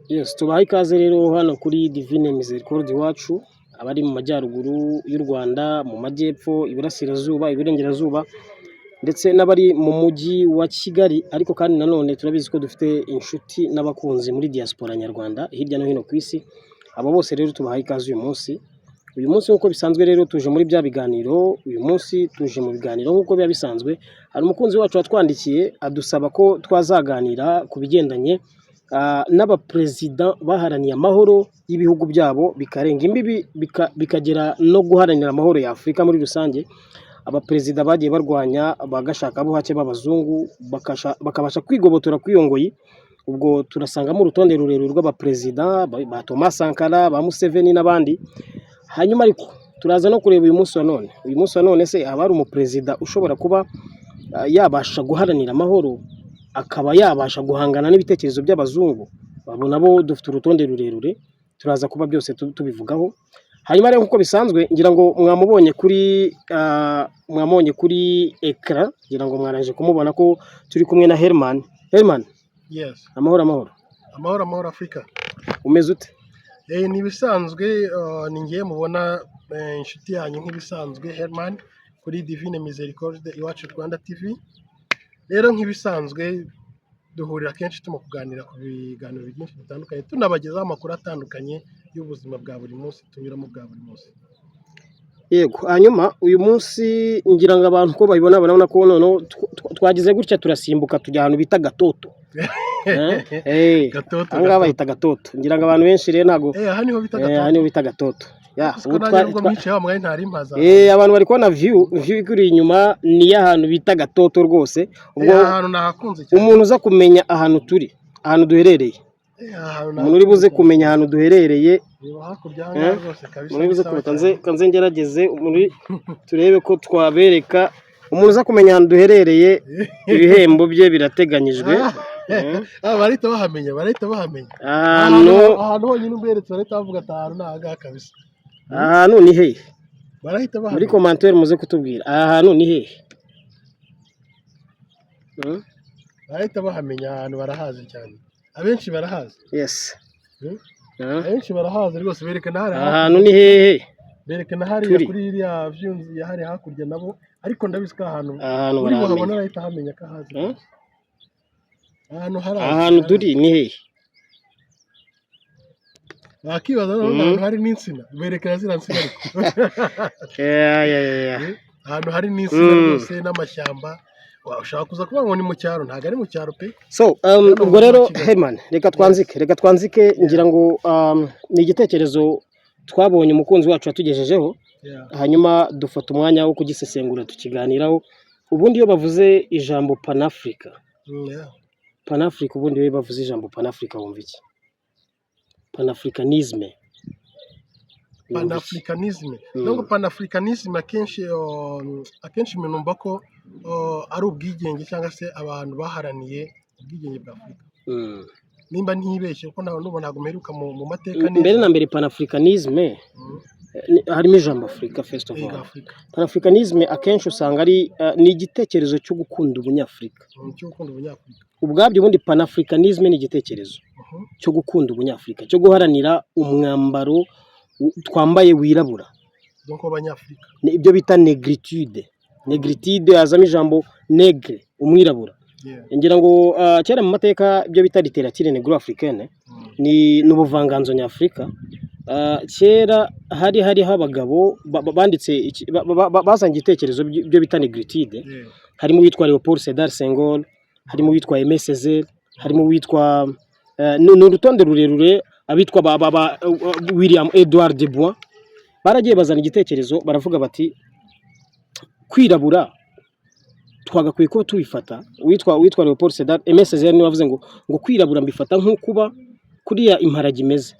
Yes, tubaha ikaze rero hano kuri Divine Miséricorde iwacu, abari mu majyaruguru y'u Rwanda, mu majyepfo, iburasirazuba, iburengerazuba ndetse n'abari mu mujyi wa Kigali. Ariko kandi nanone turabizi ko dufite inshuti n'abakunzi muri diaspora nyarwanda hirya no hino ku isi. Abo bose rero tubahaye ikaze uyu munsi. Uyu munsi nk'uko bisanzwe rero tuje muri bya biganiro, uyu munsi tuje mu biganiro nk'uko biba bisanzwe. Hari umukunzi wacu watwandikiye adusaba ko twazaganira ku bigendanye n'abaperezida baharaniye amahoro y'ibihugu byabo, bikarenga imbibi, bikagera no guharanira amahoro ya Afurika muri rusange. Abaperezida bagiye barwanya bagashakabuhake b'abazungu, bakabasha kwigobotora kw'iyo ngoyi. Ubwo turasangamo urutonde rurerure rw'abaperezida ba Thomas Sankara, ba Museveni n'abandi. Hanyuma ariko turaza no kureba uyu munsi wa none. Uyu munsi wa none se haba hari umuperezida ushobora kuba yabasha guharanira amahoro, akaba yabasha guhangana n'ibitekerezo by'abazungu? Abo nabo dufite urutonde rurerure, turaza kuba byose tubivugaho. Hanyuma rero nk'uko bisanzwe, ngira ngo mwamubonye kuri écran, ngira ngo mwarangije kumubona ko turi kumwe na Herman. Herman! Yes. Amahoro, amahoro. Amahoro, amahoro, Afurika. Umeze ute? Ni ibisanzwe, ni ngiye mubona, inshuti yanyu nk'ibisanzwe, Herman, kuri Divine Miséricorde Iwacu Rwanda TV. Rero nk'ibisanzwe duhurira kenshi turimo kuganira ku biganiro byinshi bitandukanye, tunabagezaho amakuru atandukanye y'ubuzima bwa buri munsi tunyuramo bwa buri munsi. Yego, hanyuma uyu munsi ngira ngo abantu uko babibona barabona ko noneho twagize gutya turasimbuka tujya ahantu bita Gatoto. Eh, Gatoto. aha ngaha bahita Gatoto. Ngira ngo abantu benshi rero ntabwo Aha niho bita aha Gatoto. Niho bita Gatoto. Ya, Siko ubu nanjye nubwo mwicaye wa mwanya ntari mpaza. Abantu bari kubona view ikuri inyuma ni iy'ahantu bita Gatoto rwose. Ubwo Aha hantu nahakunze cyane. umuntu uza kumenya ahantu turi, ahantu duherereye, Ahantu umuntu uri buze kumenya ahantu duherereye, Reba hakurya aha ngaha rwose kabisa. Umuntu uri buze Ni sawa kumenya, kanze cyane. kanze ngerageze muri turebe ko twabereka. Umuntu uza kumenya ahantu duherereye, ibihembo bye birateganyijwe. Ah, barahita bahamenya, barahita bahamenya. Ahantu Ahantu honyine umberetse barahita bavuga ati: "Ahantu ni aha ngaha kabisa." Ahantu ni hehe? Barahita Muri bahamenya. commentaire muze kutubwira aha hantu ni hehe? Barahita bahamenya, ahantu barahazi cyane, abenshi barahazi. Abenshi barahazi rwose, berekana hari Aha hantu ni hehe? Berekana hariya Turi. kuri iriya view ya hariya hakurya nabo, ariko ndabizi ko ahantu Aha hantu uri buhabona barahamenya. arahita ahamenya ko ahazi rwose. Ahantu hari Aha hantu turi ni hehe? Wakibaza noneho ahantu hari n'insina, berekana ziriya nsina ariko. Yeah. Ahantu hari n'insina rwose n'amashyamba. Ushobora kuza kuvuga ngo ni mu cyaro, ntabwo ari mu cyaro pe. So Hano mu ubwo mujyi rero wa Kigali. Herman, reka twanzike. Ngira ngo ni igitekerezo twabonye umukunzi wacu yatugejejeho, hanyuma dufata umwanya wo kugisesengura, tukiganiraho. Ubundi iyo bavuze ijambo Panafrica, Panafrica, ubundi iyo bavuze ijambo Panafrica wumva iki? Panafricanisme wumva iki? Panafricanisme. Donc panafricanisme akenshi numva ko ari ubwigenge cyangwa se abantu baharaniye ubwigenge bwa Afurika. Nimba ntibeshye, kuko ntabwo n'ubu ntabwo mperuka mu mateka. Mbere na mbere panafricanisme harimo ijambo Afurika first of all. Afurika. Panafricanisme akenshi usanga ari ni igitekerezo cyo gukunda ubunyafurika. Cyo gukunda ubunyafurika. Ubwabyo ubundi panafricanisme ni igitekerezo cyo gukunda ubunyafurika, cyo guharanira umwambaro twambaye wirabura. Donc w'abanyafurika. Ni ibyo bita négritude. Négritude hazamo ijambo nègre, umwirabura. Ngira ngo kera mu mateka ibyo bita littérature négro africaine ni ubuvanganzo nyafurika. Kera hari hariho abagabo banditse bazanye igitekerezo byo bita négritude. Harimo uwitwa Leopold Sedar Senghor, harimo uwitwa Aimé Césaire, harimo uwitwa ni urutonde rurerure, abitwa ba William Edward Du Bois. Baragiye bazana igitekerezo, baravuga bati: "Kwirabura twagakwiye kuba tubifata." Uwitwa Leopold Sedar, Aimé Césaire niwe wavuze ngo kwirabura mbifata nko kuba kuriya imparage imeze.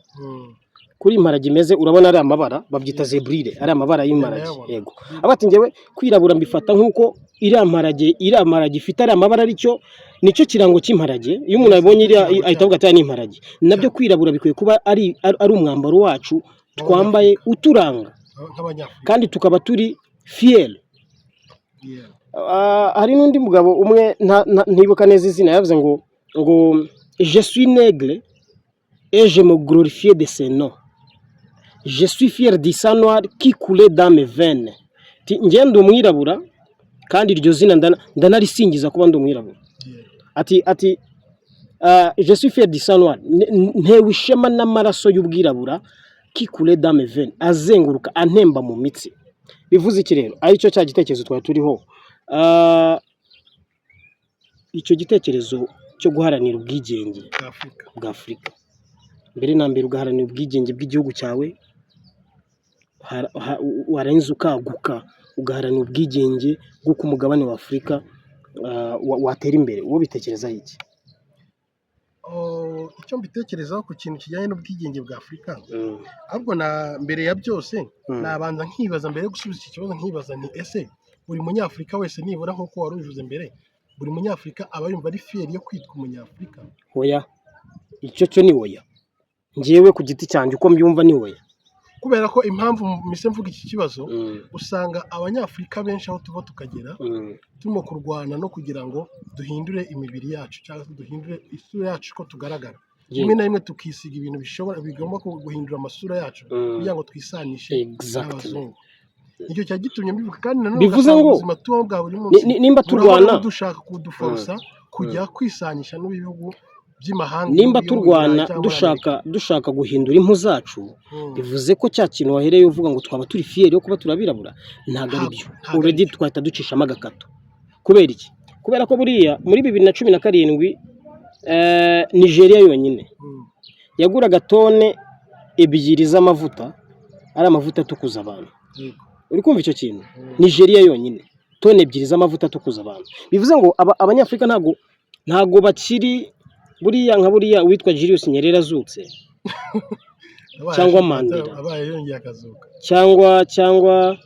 Kuri imparage imeze, urabona ari amabara babyita zébrure, ari amabara y'imparage. Ndayabona. Yego, aba ati: "Njyewe kwirabura mbifata nk'uko iriya mparage ifite ariya mabara, aricyo nicyo kirango cy'imparage. Iyo umuntu abonye iriya Ikirango ahita avuga ati: 'Aya ni imparage.' Nabyo kwirabura bikwiye kuba ari umwambaro wacu twambaye uturanga nk'abanyafurika kandi tukaba turi fier." Hari n'undi mugabo umwe ntibuka neza izina, yavuze ngo je suis nègre. Et je me glorifie de ce nom. Je suis fier du sang noir qui coule dans mes veines." Ati: "Njye ndi umwirabura kandi iryo zina ndanarisingiza kuba ndi umwirabura." Ati: "Je suis fier du sang noir." Ntewe ishema n'amaraso y'ubwirabura, qui coule dans mes veines, azenguruka antemba mu mitsi. Bivuze iki rero? Aricyo cya gitekerezo twari turiho. Icyo gitekerezo cyo guharanira ubwigenge bwa Afurika. Bwa Afurika. Mbere na mbere ugaharanira ubwigenge bw'igihugu cyawe, warangiza ukaguka ugaharanira ubwigenge bw'uko umugabane wa Afurika watera imbere. Wowe bitekerezaho iki? Oh, icyo mbitekerezaho ku kintu kijyanye n'ubwigenge bwa Afurika, ahubwo na mbere ya byose nabanza nkibaza, mbere yo gusubiza iki kibazo, nkibaza nti: ese buri munyafurika wese nibura, nk'uko wari ubivuze mbere, buri munyafurika aba yumva ari fier yo kwitwa umunyafurika? Oya, icyo cyo ni oya. Njyewe ku giti cyanjye uko mbyumva ni oya. Kubera ko impamvu mpise mvuga iki kibazo, usanga abanyafurika benshi aho tuva tukagera turimo kurwana no kugira ngo duhindure imibiri yacu cyangwa se duhindure isura yacu uko tugaragara, rimwe na rimwe tukisiga ibintu bishobora bigomba guhindura amasura yacu kugira ngo twisanishe n'abazungu. Nicyo cyari gitumye mbivuga. Kandi nanone Bivuze ugasanga ngo ubuzima tubamo bwa buri munsi nimba burahora turwana budushaka kuduforosa kujya kwisanisha n'ibihugu by'imahanga, nimba ibihugu byo mu Burayi turwana cyangwa muri dushaka guhindura impu zacu, Amerika. Bivuze ko cya kintu wahereye uvuga ngo twaba turi fier yo kuba turabirabura, ntabwo ari byo. Ntabwo ari Already byo. twahita ducishamo agakato. Kubera iki? Kubera ko buriya muri 2017 Nigeria yonyine yaguraga tone 2 z'amavuta, ari amavuta atukuza abantu. Uri kumva icyo kintu? Nigeria yonyine, tone 2 z'amavuta atukuza abantu. Bivuze ngo abanyafurika ntabwo bakiri buriya nka buriya witwa Julius Nyerere azutse Abaye cyangwa Mandela. Abaye yongeye akazuka. Cyangwa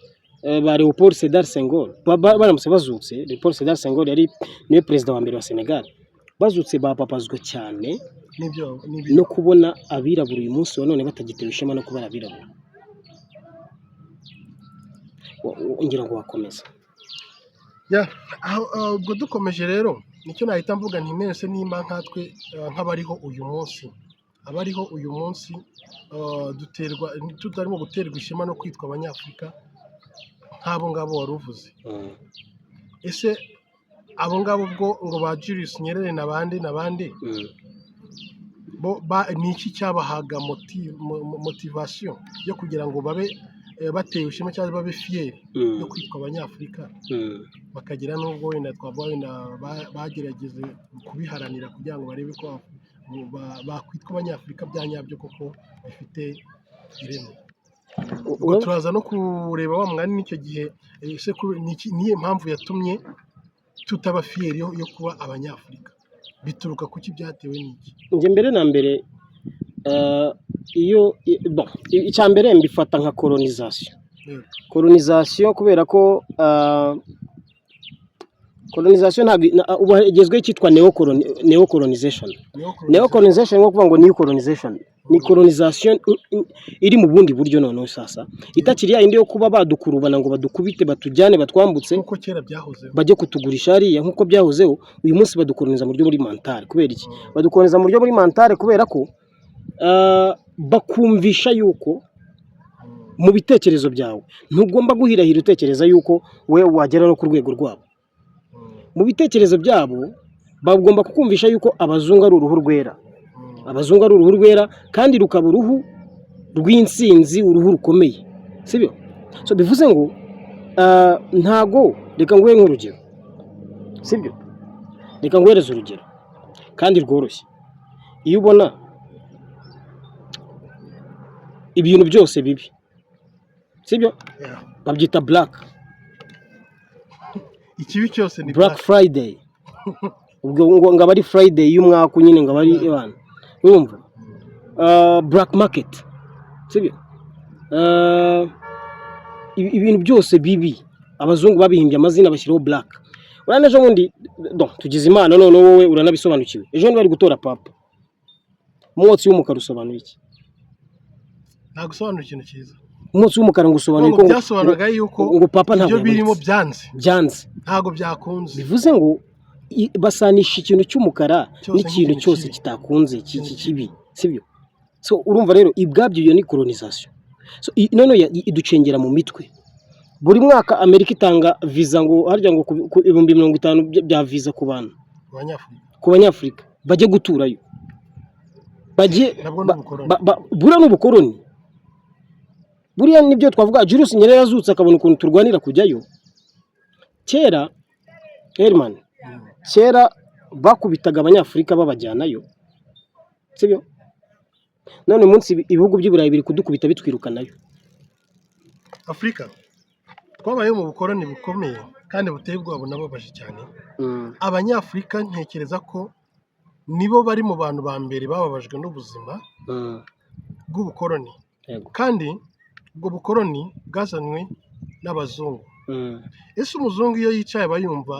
ba Leopold Sedar Senghor baramutse bazutse. Leopold Sedar Senghor yari niwe perezida wa mbere wa Senegal. Bazutse bapapazwa cyane Nibyo, nibyo. no kubona abirabura uyu munsi wa none batagitewe ishema no kuba ari abirabura. Ngira ngo wakomeza. Ya, aho ubwo dukomeje rero, nicyo nahita mvuga nti mwese nimba nkatwe nk'abariho uyu munsi, abariho uyu munsi duterwa tutarimo guterwa ishema no kwitwa abanyafurika nk'abo ngabo wari uvuze, ese abo ngabo ubwo ngo ba Julius Nyerere n'abandi n'abandi bo ni iki cyabahaga motivation yo kugira ngo babe batewe ishema cyangwa babe fier yo kwitwa abanyafurika, bakagira n'ubwo wenda twavuga wenda bagerageze kubiharanira kugira ngo barebe ko bakwitwa abanyafurika bya nyabyo koko bifite ireme? Ubwo turaza no kureba wa mugani n'icyo gihe, ese niyihe mpamvu yatumye tutaba fier yo kuba abanyafurika? Bituruka kuki? Byatewe n'iki? Njye mbere na mbere iyo bon, icya mbere mbifata nka colonisation. Colonisation, kubera ko colonisation ntabwo ubu hagezweho icyitwa neo colonization. Neo colonization ni ukuvuga ngo new colonization, ni colonization iri mu bundi buryo noneho sasa, itakiri ya yindi yo kuba badukurubana ngo badukubite, batujyane, batwambutse nk'uko kera byahozeho, bajye kutugurisha hariya nk'uko byahozeho. Uyu munsi badukoloniza mu buryo muri mental. Kubera iki badukoloniza mu buryo muri mental? Kubera ko bakumvisha yuko mu bitekerezo byawe ntugomba guhirahira utekereza yuko we wagera no ku rwego rwabo. Mu bitekerezo byabo bagomba kukumvisha yuko abazungu ari uruhu rwera, abazungu ari uruhu rwera kandi rukaba uruhu rw'intsinzi, uruhu rukomeye, sibyo? So bivuze ngo ntago, reka nguhe nk'urugero, sibyo? Reka nguhereze urugero kandi rworoshye. Iyo ubona ibintu byose bibi, sibyo, babyita black. Ikibi cyose ni Black Friday, ubwo ngo aba ari Friday y'umwaka nyine, ngo aba ari ebana, urumva, black market, sibyo? Ibintu byose bibi abazungu babihimbye amazina, bashyiraho black. Urabona ejo bundi, don tugize imana none wowe uranabisobanukiwe, ejo bundi bari gutora papa, umwotsi w'umukara usobanuye iki? Ntabwo usobanura ikintu cyiza. Umwotsi w'umukara ngo usobanuye ngo ko byasobanuraga yuko ngo papa ntabwo ibyo birimo yabonetse. Byanze. Byanze. Ntabwo byakunze. Bivuze ngo basanisha ikintu cy'umukara cyose n'ikintu nk'ikintu cyose kibi. kitakunze, Ikintu kibi, sibyo? So urumva rero, ibwabyo iyo ni colonisation. So none iducengera mu mitwe. Buri mwaka Amerika itanga viza, ngo harya ngo ku 50,000 bya viza ku bantu, Abanyafurika. ku Banyafurika bajye guturayo, bajye Nabwo ni ubukoloni. Buriya ni ubukoloni. Buriya nibyo twavuga, Julius Nyerere yazutse akabona ukuntu turwanira kujyayo. Kera, Herman, kera bakubitaga Abanyafurika babajyanayo, sibyo? None uyu munsi ibihugu by'i Burayi biri kudukubita bitwirukanayo. Afurika twabayeho mu bukoloni bukomeye kandi buteye ubwoba, bunababaje cyane. Abanyafurika ntekereza ko nibo bari mu bantu ba mbere bababajwe n'ubuzima bw'ubukoloni, kandi ubwo bukoloni bwazanywe n'abazungu. Ese umuzungu iyo yicaye aba yumva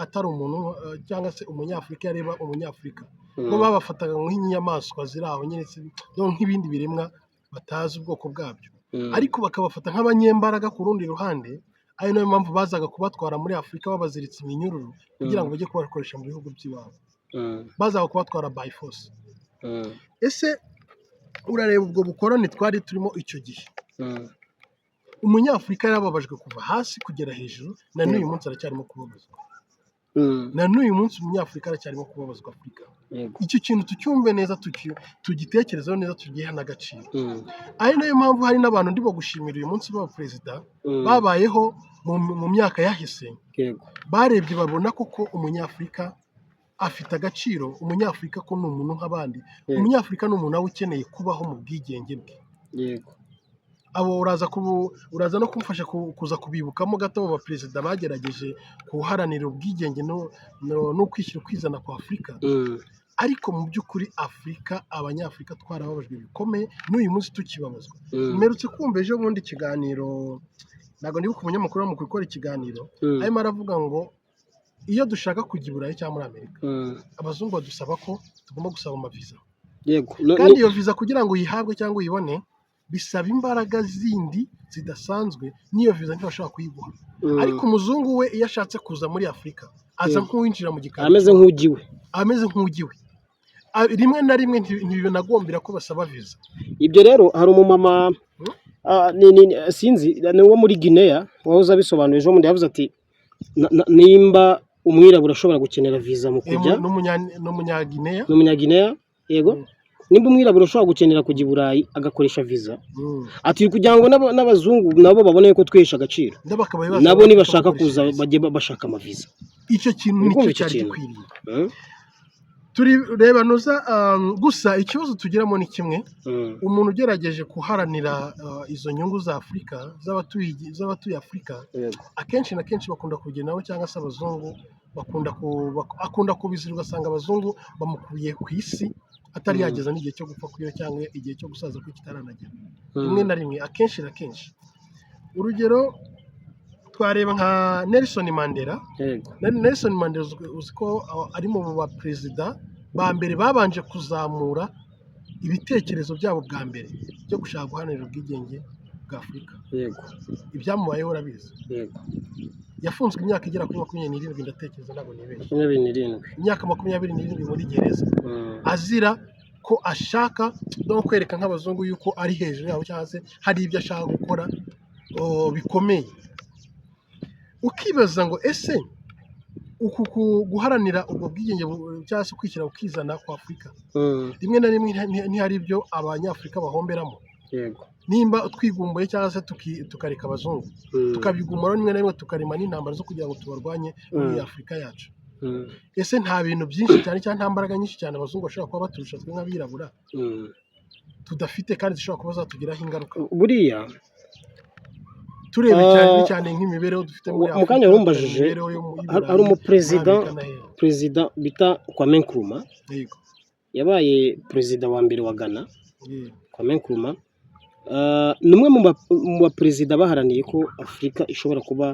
atari umuntu, cyangwa se Umunyafurika yareba Umunyafurika, bo babafataga nk'inyamaswa ziri aho nyine, no nk'ibindi biremwa batazi ubwoko bwabyo, ariko bakabafata nk'abanyembaraga ku rundi ruhande, ari nayo mpamvu bazaga kubatwara muri Afurika babaziritse iminyururu kugira ngo bajye kubakoresha mu bihugu by'iwabo. Bazaga kubatwara by force. Ese urareba ubwo bukoroni twari turimo icyo gihe, Umunyafurika yarababajwe kuva hasi kugera hejuru, na n'uyu munsi aracyarimo kubabazwa. Na n'uyu munsi Umunyafurika aracyarimo kubabazwa, Afurika. Icyo kintu tucyumve neza, tugitekerezeho neza, tugihe n'agaciro. Ari nayo mpamvu hari n'abantu ndimo gushimira uyu munsi b'abaperezida babayeho mu myaka yahise, barebye babona koko Umunyafurika afite agaciro, Umunyafurika ko ni umuntu nk'abandi, Umunyafurika ni umuntu nawe ukeneye kubaho mu bwigenge bwe. Abo uraza no kumfasha kuza kubibukamo gato, abo baperezida bagerageje guharanira ubwigenge no kwishyira ukwizana kwa Afurika. Ariko mu by'ukuri Afurika, Abanyafurika twarababajwe bikomeye, n'uyu munsi tukibabazwa. Mperutse kumva ejo bundi ikiganiro, ntabwo ndibuka umunyamakuru mu gukora ikiganiro, arimo aravuga ngo iyo dushaka kujya i Burayi cyangwa muri Amerika, abazungu badusaba ko tugomba gusaba amaviza. Kandi iyo viza kugira ngo uyihabwe cyangwa uyibone bisaba imbaraga zindi zidasanzwe, n'iyo viza ntibashobora kuyiguha. Ariko umuzungu we iyo ashatse kuza muri Afurika aza nk'uwinjira mu gikari, ameze nk'ugiwe. Ameze nk'ugiwe. Rimwe na rimwe ntibinagombera ko basaba viza. Ibyo rero hari umumama, sinzi, ni uwo muri Guinea wahoze abisobanuye ejo bundi, yavuze ati: "Nimba umwirabura ashobora gukenera viza mu kujya" N'Umunyagineya. Ni Umunyagineya, yego. "Nimba umwirabura ashobora gukenera kujya i Burayi agakoresha viza," ati, "kugira ngo n'abazungu nabo babone ko twihesha agaciro, nabo nibashaka kuza bajye bashaka amaviza." Icyo kintu Uri nicyo kumva icyo cyari kintu? gikwiriye. Tureba noza, gusa ikibazo tugiramo ni kimwe. Umuntu ugerageje guharanira izo nyungu za Afurika, z'abatuye Afurika, akenshi na kenshi bakunda kugira nabo, cyangwa se abazungu bakunda akunda kubizira, ugasanga abazungu bamukuye ku isi atari yageza n'igihe cyo gupfa kwiwe cyangwa igihe cyo gusaza kwe kitaranagera. Rimwe na rimwe, akenshi na kenshi, urugero twareba nka Nelson Mandela. Nelson Mandela uzi ko ari mu baperezida ba mbere babanje kuzamura ibitekerezo byabo bwa mbere byo gushaka guharanira ubwigenge bwa Afurika. Ibyamubayeho urabizi. Yego. Yafunzwe imyaka igera kuri 27, ndatekereza, ntabwo nibeshye. 27. Imyaka 27 muri gereza, azira ko ashaka no kwereka nk'abazungu yuko ari hejuru yabo, cyangwa se hari ibyo ashaka gukora, bikomeye. Ukibaza ngo ese uku guharanira ubwo bwigenge cyangwa se kwishyira ukizana kwa Afurika, rimwe na rimwe ntihari ibyo Abanyafurika bahomberamo? Nimba twigumbuye cyangwa se tukareka abazungu, tukabigumura, rimwe na rimwe tukarema n'intambara zo kugira ngo tubarwanye muri Afurika yacu, ese nta bintu byinshi cyane cyangwa nta mbaraga nyinshi cyane abazungu bashobora kuba baturusha twe nk'abirabura tudafite, kandi zishobora kuba zatugiraho ingaruka? Buriya Turebe cyane cyane nk'imibereho dufite muri mu kanya Afurika, warumbajije, imibereho yo mu hari Burayi, hari umuperezida, muri Amerika na hehe. Perezida bita Kwame Nkrumah, yabaye perezida wa mbere wa Ghana. Kwame Nkrumah ni umwe mu baperezida baharaniye ko Afurika ishobora kuba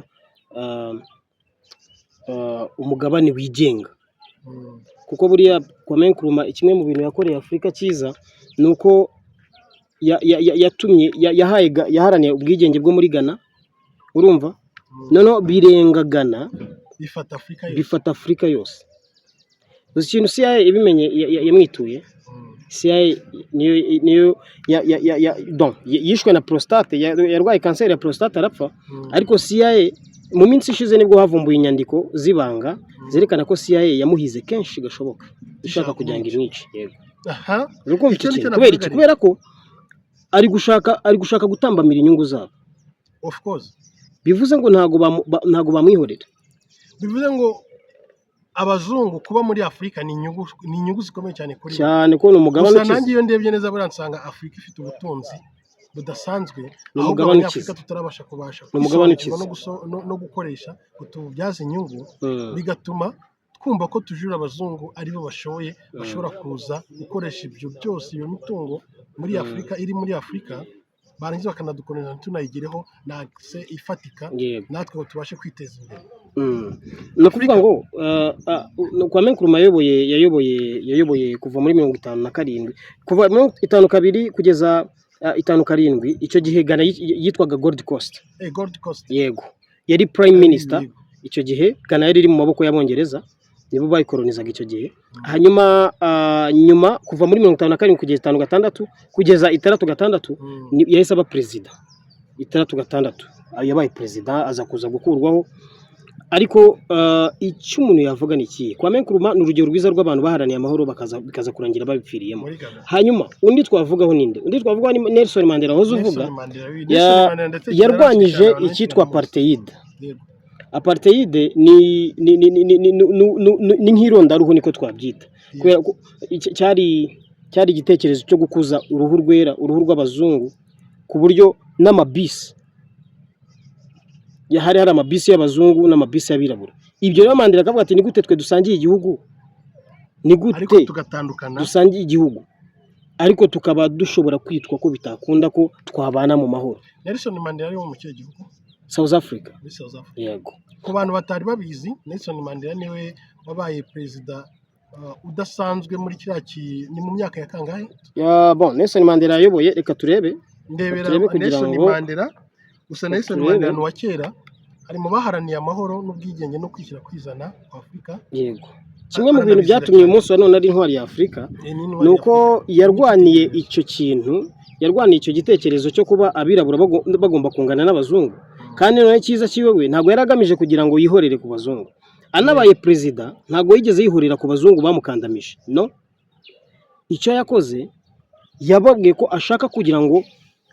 umugabane wigenga. Kuko buriya Kwame Nkrumah, kimwe mu bintu yakoreye Afurika cyiza ni uko yatumye yaharaniye ubwigenge bwo muri Ghana, urumva? Noneho birenga Ghana, bifata Afurika yose. Bifata Afurika yose. Gusa ikintu CIA ibimenye yamwituye. CIA niyo ya donc yishwe na prostate, yarwaye kanseri ya prostate arapfa. Ariko CIA mu minsi ishize nibwo havumbuye inyandiko z'ibanga zerekana ko CIA yamuhize kenshi gashoboka ishaka kugira ngo imwice. Yego. Uri kumva Icyo icyo nicyo kintu? Kubera iki? Navugaga. Kubera ko ari gushaka gutambamira inyungu zabo. Of course. Bivuze ngo ntago bamwihorera. Bivuze ngo abazungu kuba muri Afurika ni inyungu zikomeye cyane kuri bo. Cyane ko ni umugabane Gusa ukize. nanjye iyo ndebye neza, buriya nsanga Afurika ifite ubutunzi budasanzwe, Ni ahubwo umugabane Abanyafurika ukize. tutarabasha kubasha Ni umugabane kwisobanukirwa ukize. no gukoresha ngo tuwubyaze inyungu, bigatuma twumva ko tujura abazungu aribo bashoboye, bashobora kuza gukoresha ibyo byose, iyo mitungo muri Afurika, iri muri Afurika, barangiza bakanadukorera ntitunayigireho na accès ifatika natwe ngo tubashe kwiteza imbere. Ni ukuvuga ngo Kwame Nkrumah yayoboye kuva muri 57, kuva 52 kugeza 57. Icyo gihe Ghana yitwaga Gold Coast. Gold Coast. Yego, yari prime minister. Icyo gihe Ghana yari iri mu maboko y'Abongereza, nibo bayikolonizaga icyo gihe. Hanyuma nyuma kuva muri 57 kugeza 56, kugeza 66, yahise aba perezida 66. Yabaye perezida, aza kuza gukurwaho. Ariko icyo umuntu yavuga ni ikihe? Kwame Nkrumah ni urugero rwiza rw'abantu baharaniye amahoro, bikaza kurangira babipfiriyemo. Muri Ghana. Hanyuma undi twavugaho ninde? Undi twavugaho ni Nelson Mandela wahoze uvuga. Nelson Mandela, Nelson Mandela ndetse Yarwanyije cyane abantu icyitwa benshi baramuzi. apartheid. Apartheid ni nk'irondaruhu, niko twabyita, kubera ko cyari igitekerezo cyo gukuza uruhu rwera, uruhu rw'abazungu, ku buryo n'amabisi hari amabisi y'abazungu n'amabisi y'abirabura. Ibyo rero Mandela akavuga ati: "Ni gute twe dusangiye igihugu, ni Ariko gute tugatandukana? dusangiye igihugu ariko tukaba dushobora kwitwa ko bitakunda ko twabana mu mahoro?" Nelson Mandela ari wo mu kihe gihugu? South Africa. Muri South Africa. Yego. Ku bantu batari babizi, Nelson Mandela niwe wabaye perezida udasanzwe muri kiriya ni mu myaka ya kangahe? Ya, bon, Nelson Mandela yayoboye, reka turebe. Ndebera. Turebe kugira Nelson Mandela gusa. Reka Nelson turebe. Mandela ni uwa kera, ari mu baharaniye amahoro n'ubwigenge no kwishyira kwizana kwa Afurika. Yego, kimwe mu bintu Aranabizira byatumye uyu cyane. munsi wa none ari intwari ya Afurika Ni intwari ni ya uko Afurika. yarwaniye icyo kintu, yarwaniye icyo gitekerezo cyo kuba abirabura bagomba kungana n'abazungu. Kandi noneho icyiza cyiwe, we ntabwo yari agamije kugira ngo yihorere ku bazungu. Anabaye perezida, ntabwo yigeze yihorera ku bazungu bamukandamije. No icyo yakoze, yababwiye ko ashaka kugira ngo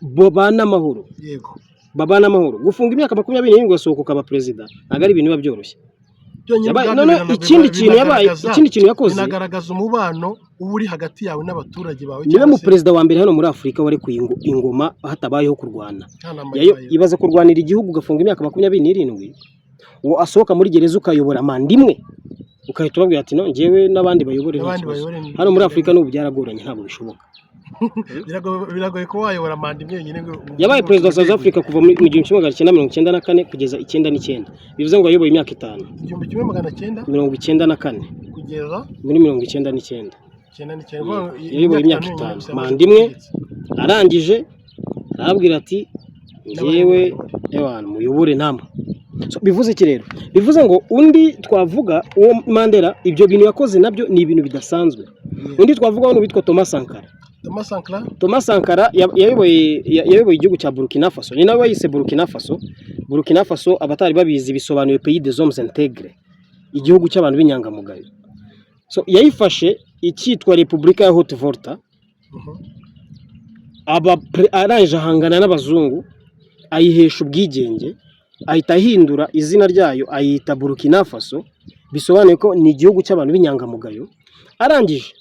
babane amahoro. Babane amahoro. Gufunga imyaka 27 ugasohoka ukaba perezida ntabwo ari ibintu biba byoroshye. Byonyine ubwabyo Noneho ikindi kintu yabaye, ikindi kintu yakoze, binagaragaza umubano uba uri hagati yawe n'abaturage bawe niwe cyangwa mu se perezida wa mbere hano muri Afurika warekuye ingoma hatabayeho kurwana. Nta ntambara ibayeho. Ibaze kurwanira igihugu ugafunga imyaka 27, uwo asohoka muri gereza ukayobora manda imwe, ugahita ubabwira ati: "No, njyewe n'abandi bayobore, nta N'abandi kibazo." bayobore Hano muri Afurika n'ubu byaragoranye, ntabwo bishoboka. Biragoye kuba wayobora manda imwe yonyine ngo Yabaye perezida wa South Africa kuva mu 1994 kugeza 99, bivuze ngo yayoboye imyaka 5. 1900 94. Kugeza Muri 99. 99. Yayoboye imyaka 5, manda imwe. Arangije arababwira ati: "Njyewe ewana muyobore namwe." So, bivuze iki rero? Bivuze ngo undi twavuga, uwo Mandela, ibyo bintu yakoze nabyo ni ibintu bidasanzwe. Undi twavuga ni uwitwa Thomas Sankara. Thomas Sankara. Thomas Sankara yayoboye igihugu cya Burkina Faso, ni nawe wayise Burkina Faso. Burkina Faso, abatari babizi, bisobanuye pays des hommes intègres, igihugu cy'abantu b'inyangamugayo. So yayifashe icyitwa Repubulika ya Haute Volta, arangije ahangana n'abazungu, ayihesha ubwigenge, ahita ahindura izina ryayo ayita Burkina Faso, bisobanuye ko ni igihugu cy'abantu b'inyangamugayo. Arangije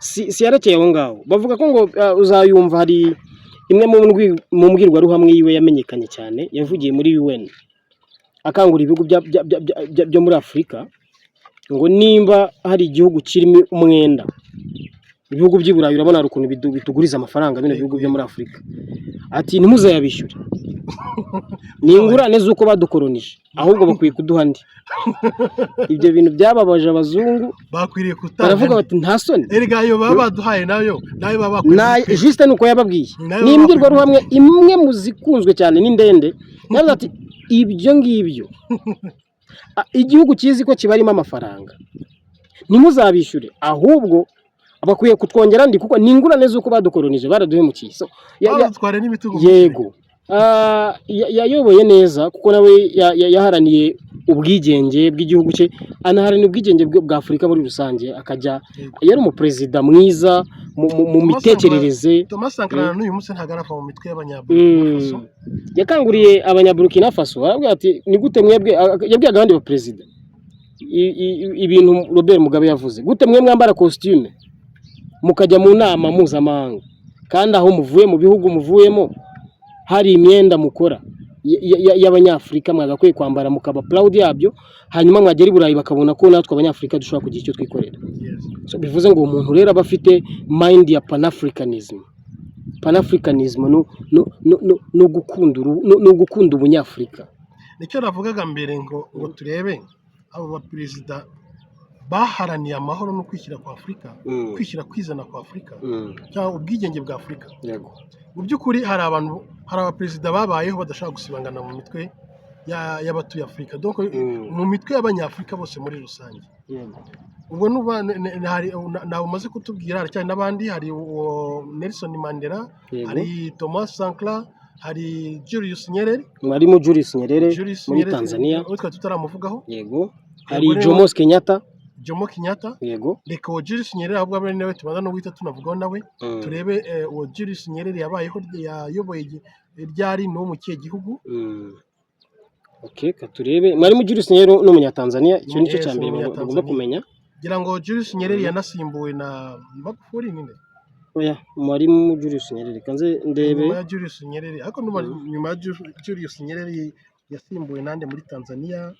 si yarekeye aho ngaho. Bavuga ko ngo uzayumva, hari imwe mu mbwirwaruhamwe yiwe yamenyekanye cyane, yavugiye muri UN akangurira ibihugu byo muri Afurika ngo nimba hari igihugu kirimo umwenda, ibihugu by'i Burayi, urabona hari ukuntu bituguriza amafaranga bino bihugu byo muri Afurika, ati: "Ntimuzayabishyure, ni ingurane z'uko badukoronije, ahubwo bakwiye kuduha andi." Ibyo bintu byababaje abazungu. Bakwiriye kutanga Baravuga bati: "Nta soni." Erega ayo baba baduhaye nayo baba bakwiriye Juste nuko yababwiye. Nayo Ni baba imbwirwaruhamwe imwe mu zikunzwe cyane, ni ndende. Yavuze ati: "Ibyo ngibyo, igihugu kizi ko kibarimo amafaranga, ntimuzabishyure, ahubwo Bakwiye kutwongera andi, kuko ni ingurane z'uko badukoronije, baraduhemukiye. So, Badutware n'imitungo. Yego. Yayoboye neza, kuko nawe yaharaniye ubwigenge bw'igihugu cye, anaharanira ubwigenge bwa Afurika muri rusange, akajya yari umuperezida mwiza mu Thomas mitekerereze. Thomas Sankara n'uyu munsi ntabwo arava mu mitwe y'Abanyaburkina Faso. Yakanguriye Abanyaburukina Faso, arabwira ati: "Ni gute mwebwe", yabwiraga abandi baperezida ibintu Robert Mugabe yavuze: "Gute mwe mwambara costume mukajya mu nama mpuzamahanga, kandi aho muvuye, mu bihugu muvuyemo, hari imyenda mukora y'Abanyafurika mwagakwiye kwambara mukaba proud yabyo, hanyuma mwagera i Burayi bakabona ko natwe Abanyafurika dushobora kugira icyo twikorera?" So, bivuze ngo uwo muntu rero aba afite mind ya Panafricanism. Panafricanism no gukunda ubunyafurika. Nicyo navugaga mbere ngo turebe abo baperezida baharaniye amahoro no kwishyira kwa Afurika, kwishyira kwizana kwa Afurika, cyangwa ubwigenge bwa Afurika. Mu by'ukuri hari abantu, hari abaperezida babayeho badashobora gusibangana mu mitwe y'abatuye Afurika, donc mu mitwe y'Abanyafurika bose muri rusange. Ubwo nuba hari ntabwo umaze kutubwira, haracyari n'abandi: hari uwo Nelson Mandela, hari Thomas Sankara, hari Julius Nyerere. Mwarimu Julius Nyerere Julius muri Nyerere, Tanzania. uwo twari tutaramuvugaho. Yego, hari Yego, rero- Jomo Kenyatta. Jomo Kenyatta. Reka uwo Julius Nyerere ahubwo abe ari nawe tubanza no guhita tunavugaho nawe. Turebe uwo Julius Nyerere yabayeho, yayoboye ryari, ni uwo mu kihe gihugu? Okay, katurebe. Mwarimu Julius Nyerere ni Umunyatanzania, icyo nicyo Yes, cya mbere ni bagomba Umunyatanzania. kumenya. Ngira ngo Julius Nyerere yanasimbuwe na Magufuli, ninde? Oya, Mwarimu Julius Nyerere, kanze ndebe. Nyuma ya Julius Nyerere, ariko nyuma ya Julius Nyerere yasimbuwe nande muri Tanzania?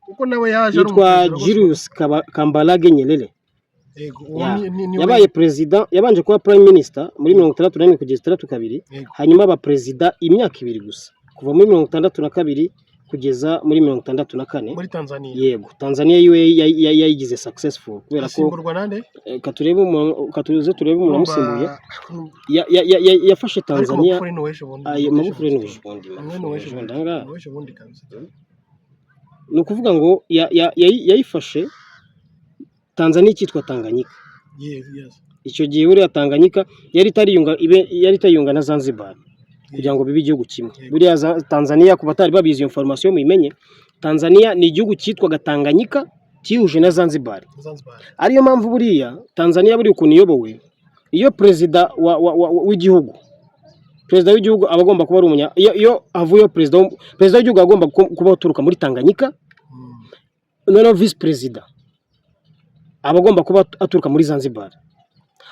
Kuko nawe yaje ari Yitwa umuperezida rwose. Julius Kambarage Nyerere. Yego, uwo ni Yabaye perezida, yabanje kuba prime minister muri 61 kugeza 62. Hanyuma aba perezida imyaka 2 gusa, kuva muri 62 kugeza muri 64. Muri Tanzania. Yego, Tanzania yiwe yayigize successful kubera ko Asimburwa nande? Katurebe umuntu, katuze turebe umuntu wamusimbuye. Yafashe Ariko Tanzania. Magufuli ni uw'ejo bundi. Ayo, Magufuli ni uw'ejo bundi. Umwe Magufuli ni ni uw'ejo uw'ejo bundi bundi. ahangaha. Ni uw'ejo bundi kabisa. Ni ukuvuga ngo yayifashe Tanzania icyitwa Tanganyika. Icyo gihe buriya Tanganyika yari itariyunga, yari itariyunga na Zanzibar kugira ngo bibe igihugu kimwe. Buriya Tanzania, ku batari babizi iyo information muyimenye, Tanzania ni igihugu cyitwaga Tanganyika cyihuje na Zanzibar. Zanzibar. Ariyo mpamvu buriya Tanzania buriya ukuntu iyobowe, iyo perezida w'igihugu, perezida w'igihugu aba agomba kuba ari umunya, iyo havuyeho perezida, perezida w'igihugu agomba kuba aturuka muri Tanganyika. Noneho visi perezida aba agomba kuba aturuka muri Zanzibar.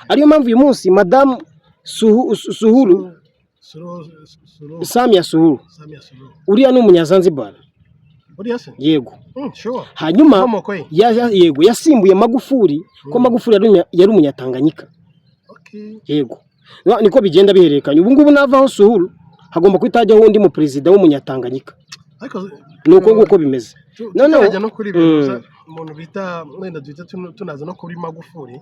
Ariyo mpamvu uyu munsi Madamu Suhuru Suluhu, Suluhu, Samia Suluhu, Samia Suluhu. uriya ni Umunyazanzibar. Buriya se? Yego. Sure. Hanyuma Inkomoko ye. Yego, yasimbuye Magufuli, ko Magufuli yari Umunyatanganyika. Yego. Niko bigenda bihererekanya. Ubu ngubu navaho Suluhu, hagomba guhita hajyaho undi mu perezida w'Umunyatanganyika. Ariko Ni uko nguko bimeze. Noneho tutarajya no kuri ibyo gusa, umuntu bita, wenda duhita tunaza no kuri Magufuli.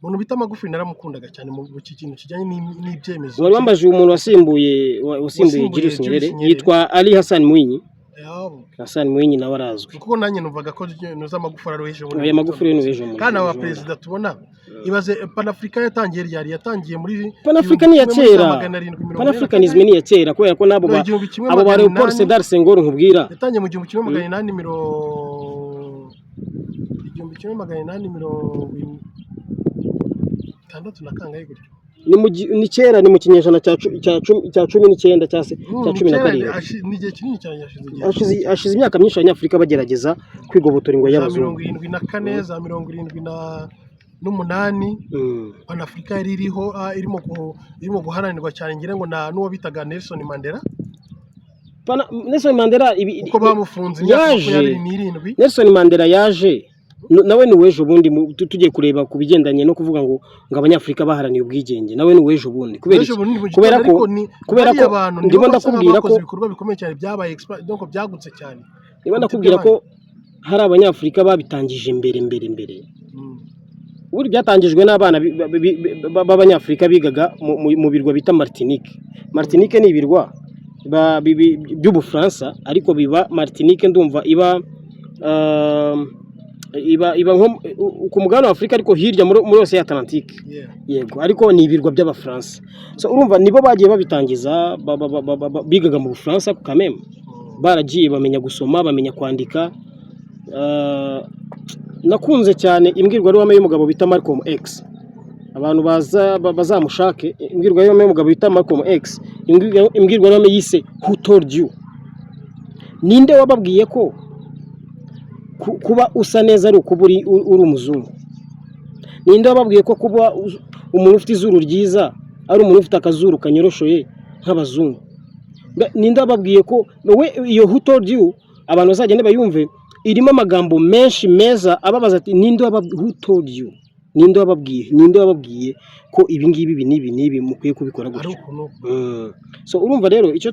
Umuntu bita Magufuli naramukundaga cyane mu iki kintu kijyanye n'ibyemezo. Wari wambaje umuntu wasimbuye wasimbuye Wasimbuye Julius Nyerere. Julius Nyerere. Yitwa Ali Hassan Mwinyi. Yeah. Hassan Mwinyi nawe arazwi. Kuko nanjye numvaga ko nuza Magufuli ari uw'ejo bundi. Oya, Magufuli ni uw'ejo bundi. Kandi aba Ejo bundi. perezida tubona, ibaze, Panafrica yatangiye ryari? Yatangiye muri Panafrica ni iya 1770 kera. Panafricanism ni iya kera, kubera ko n'abo No, igihumbi kimwe abo ba magana Leopold inani Sedar Senghor nkubwira. Yatangiye mu 1860 na kangahe gutyo. Ni kera, ni mu kinyejana cya 19 cyangwa se cya cumi na Kera, karindwi. Ni igihe kinini cyane, hashize igihe. Hashize imyaka myinshi Abanyafurika bagerageza kwigobotora ingoyi Za y'abazungu. 74, za 78. Panafrica yari iriho, irimo guharanirwa cyane, ngira ngo na n'uwo bitaga Nelson Mandela. Nelson Mandela ibi, Kuko bamufunze imyaka yaje 27. Nelson Mandela yaje nawe ni uw'ejo bundi. Tugiye kureba ku bigendanye no kuvuga ngo Abanyafurika baharaniye ubwigenge, nawe ni uw'ejo bundi. Kubera Ejo iki? bundi mu Kubera gitondo, ko ariko ni kubera bariya ko bantu ndimo nibo basa ndakubwira nk'abakoze ko ibikorwa bikomeye cyane, byabaye donc byagutse cyane niba kuruta ndakubwira ko iby'abandi. hari Abanyafurika babitangije mbere mbere mbere. Ubundi byatangijwe n'abana b'Abanyafurika bigaga mu birwa bita Martinique. Martinique ni ibirwa by'Ubufaransa, ariko biba Martinique, ndumva iba Iba nko ku mugabane wa Afurika, ariko hirya muri Océan Atlantique. Yego, ariko ni ibirwa by'Abafaransa. So urumva nibo bagiye babitangiza, bigaga mu Bufaransa ku kameme, baragiye bamenya gusoma, bamenya kwandika. Nakunze cyane imbwirwaruhame y'umugabo bita Malcolm X. Abantu baza bazamushake imbwirwaruhame y'umugabo bita Malcolm X, imbwirwaruhame yise "Who Told You", ninde wababwiye ko kuba usa neza ari ukuba uri umuzungu? Ninde wababwiye ko kuba umuntu ufite izuru ryiza ari umuntu ufite akazuru kanyoroshoye nk'abazungu? Ninde wababwiye ko we iyo "Who Told You", abantu bazagende bayumve, irimo amagambo menshi meza ababaza ati: "Ninde wababwiye? Who told you? Ninde wababwiye? Ninde wababwiye ko ibi ngibi, ibi n'ibi n'ibi mukwiye kubikora Ari gutyo?" ukuntu. So urumva rero icyo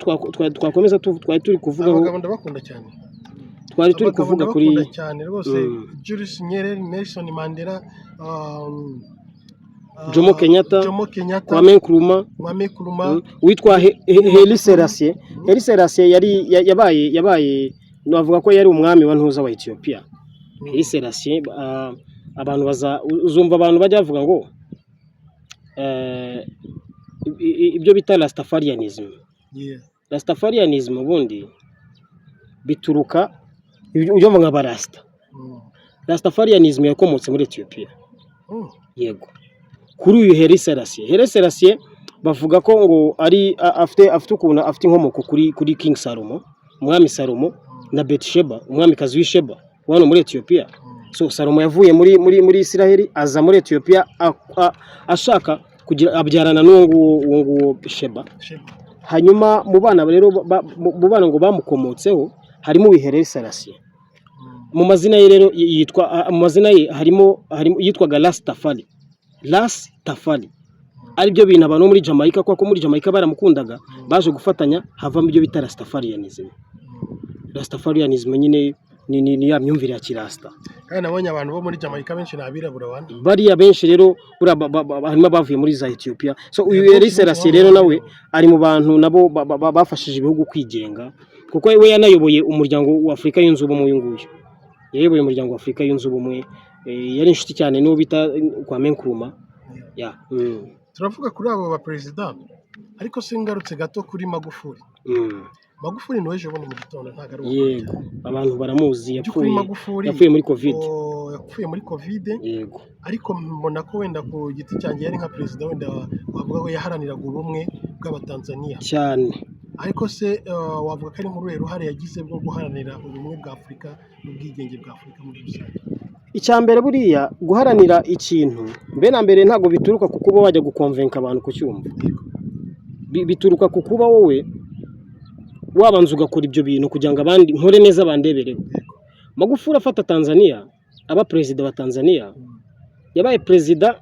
twakomeza twari turi kuvugaho, Abagabo ndabakunda cyane. twari turi Abagabo kuvuga kuri ndabakunda cyane rwose. Julius Nyerere, Nelson Mandela, Jomo Kenyatta, Jomo Kenyatta, Kwame Nkrumah, Kwame Nkrumah. Witwa Haile Selassie. Haile Selassie yari yabaye, navuga ko yari umwami wa ntuza wa Ethiopia. Haile Selassie, abantu baza uzumva abantu bajya bavuga ngo ibyo bita Rastafarianism. Rastafarianism ubundi bituruka ujya nka barasta. Rastafarianism yakomotse muri Ethiopia. Yego, kuri uyu Haile Selassie. Haile Selassie bavuga ko ngo ari afite ukuntu afite inkomoko kuri King Salomo, umwami Salomo, na Betsheba, umwamikazi w'Isheba hano muri Ethiopia. So Salomo yavuye muri Isiraheli aza muri Ethiopia ashaka kugira abyarana n'uwo nguwo, uwo nguwo Sheba. Sheba. Hanyuma mu bana rero mu bana ngo bamukomotseho harimo Haile Selassie. Mu mazina ye rero yitwa mu mazina ye harimo yitwaga Rastafari, Ras Tafari, ari byo bintu abantu bo muri Jamaica, kuko muri Jamaica baramukundaga, baje gufatanya havamo ibyo bita Rastafarianism. Rastafarianism nyine ni ya myumvire ya kirasta. Kandi nabonye abantu bo muri Jamaica benshi ni abirabura bane. Bariya benshi rero buriya harimo abavuye muri za Ethiopia. So uyu Benshi Haile Selassie rero nawe ari mu bantu nabo bafashije ibihugu kwigenga, kuko we yanayoboye Umuryango wa Afurika Yunze Ubumwe. Uyu nguyu yayoboye Umuryango wa Afurika Yunze Ubumwe. Yari inshuti cyane n'uwo bita Kwame Nkrumah ya. Turavuga kuri abo baperezida, ariko singarutse gato kuri Magufuli. Magufuli ni ejo bundi mu gitondo, ntabwo ari uwo. Yego, abantu baramuzi. By'ukuri Yapfuye Magufuli yapfuye muri Covid. Oh, yapfuye muri Covid. Yego. Ariko mbona ko wenda ku giti cyanjye yari nka perezida wenda wavuga ko yaharaniraga ubumwe bw'Abatanzaniya. Cyane. Ariko se wavuga ko ari nk'uruhe ruhare yagize bwo guharanira ubumwe bwa Afurika n'ubwigenge bwa Afurika muri rusange? Icya mbere, buriya guharanira ikintu mbere na mbere ntabwo bituruka ku kuba wajya gukonvenka abantu kucyumva. Bituruka ku kuba wowe wabanza ugakora ibyo bintu kugira ngo abandi nkore neza bandebereho. Magufuli afata Tanzania, aba perezida wa Tanzania, yabaye perezida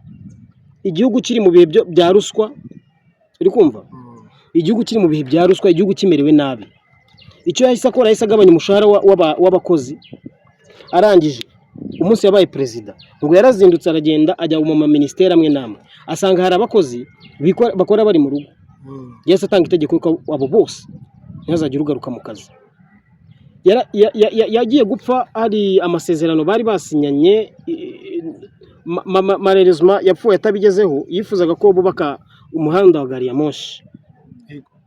igihugu kiri mu bihe bya ruswa, uri kumva? Igihugu kiri mu bihe bya ruswa, igihugu kimerewe nabi. Icyo yahise akora, yahise agabanya umushahara w'abakozi. Arangije, umunsi yabaye perezida ngo yarazindutse aragenda ajya mu maminisiteri amwe n'amwe, asanga hari abakozi bakora bari mu rugo. Yahise atanga itegeko ko abo bose ntihazagire ugaruka mu kazi. Yagiye gupfa hari amasezerano bari basinyanye, malheureusement yapfuye atabigezeho. Yifuzaga ko bubaka umuhanda wa gari ya moshi.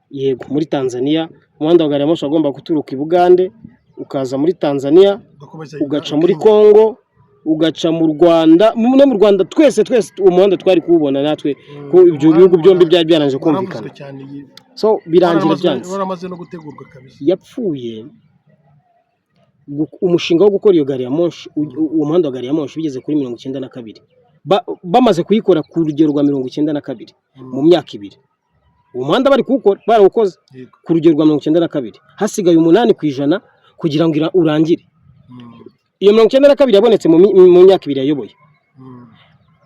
Yego, muri Tanzania. Umuhanda wa gari ya moshi wagomba guturuka i Bugande ukaza muri Tanzania, Ugakomeza ugaca muri Kenya. Congo, ugaca mu Rwanda, no mu Rwanda. Twese twese uwo muhanda twari kuwubona natwe, ko ibyo bihugu byombi byari byarangije Waravuzwe kumvikana. cyane So birangira byanze. Waramaze no gutegurwa kabisa. Yapfuye umushinga wo gukora iyo gari ya moshi, uwo muhanda wa gari ya moshi bigeze kuri 92. Bamaze kuyikora ku rugero rwa 92 mu myaka 2. Uwo muhanda bari kuwukora, barawukoze ku rugero rwa 92, hasigaye 8% kugira ngo urangire. Iyo 92 yabonetse mu myaka 2 yayoboye.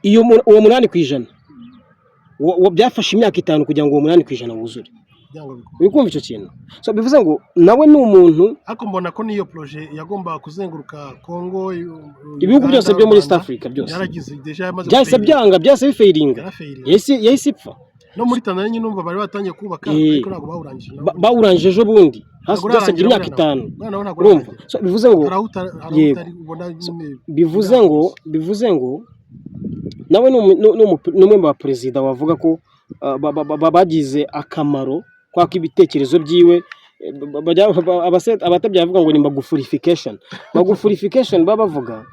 Iyo uwo 8% byafashe imyaka 5 kugira ngo uwo 8% wuzure. Kugira ngo bikunde. Uri kumva icyo kintu? So bivuze ngo nawe ni umuntu Ariko mbona ko n'iyo projet yagombaga kuzenguruka Congo, ibihugu Uganda, byose byo muri East Rwanda, Africa byose byaragize déjà yamaze byahise gufailinga. byanga, byahise bifailinga. Yarafailinga. Yahise ipfa. No muri Tanzania nyine numva bari batangiye kubaka, ariko ntabwo bawurangije nabo. Bawurangije ejo bundi. Ntabwo Byasabye urarangira imyaka buriya. 5. Buriya nawe ntabwo Urumva? urarangira. So, bivuze ngo Hari aho hari aho Yego. utari ubona nyine. Bivuze ngo nawe ni umwe mu baperezida bavuga ko bagize akamaro kwaka ibitekerezo byiwe. Abatabya bavuga ngo ni magufulification. Magufulification baba bavuga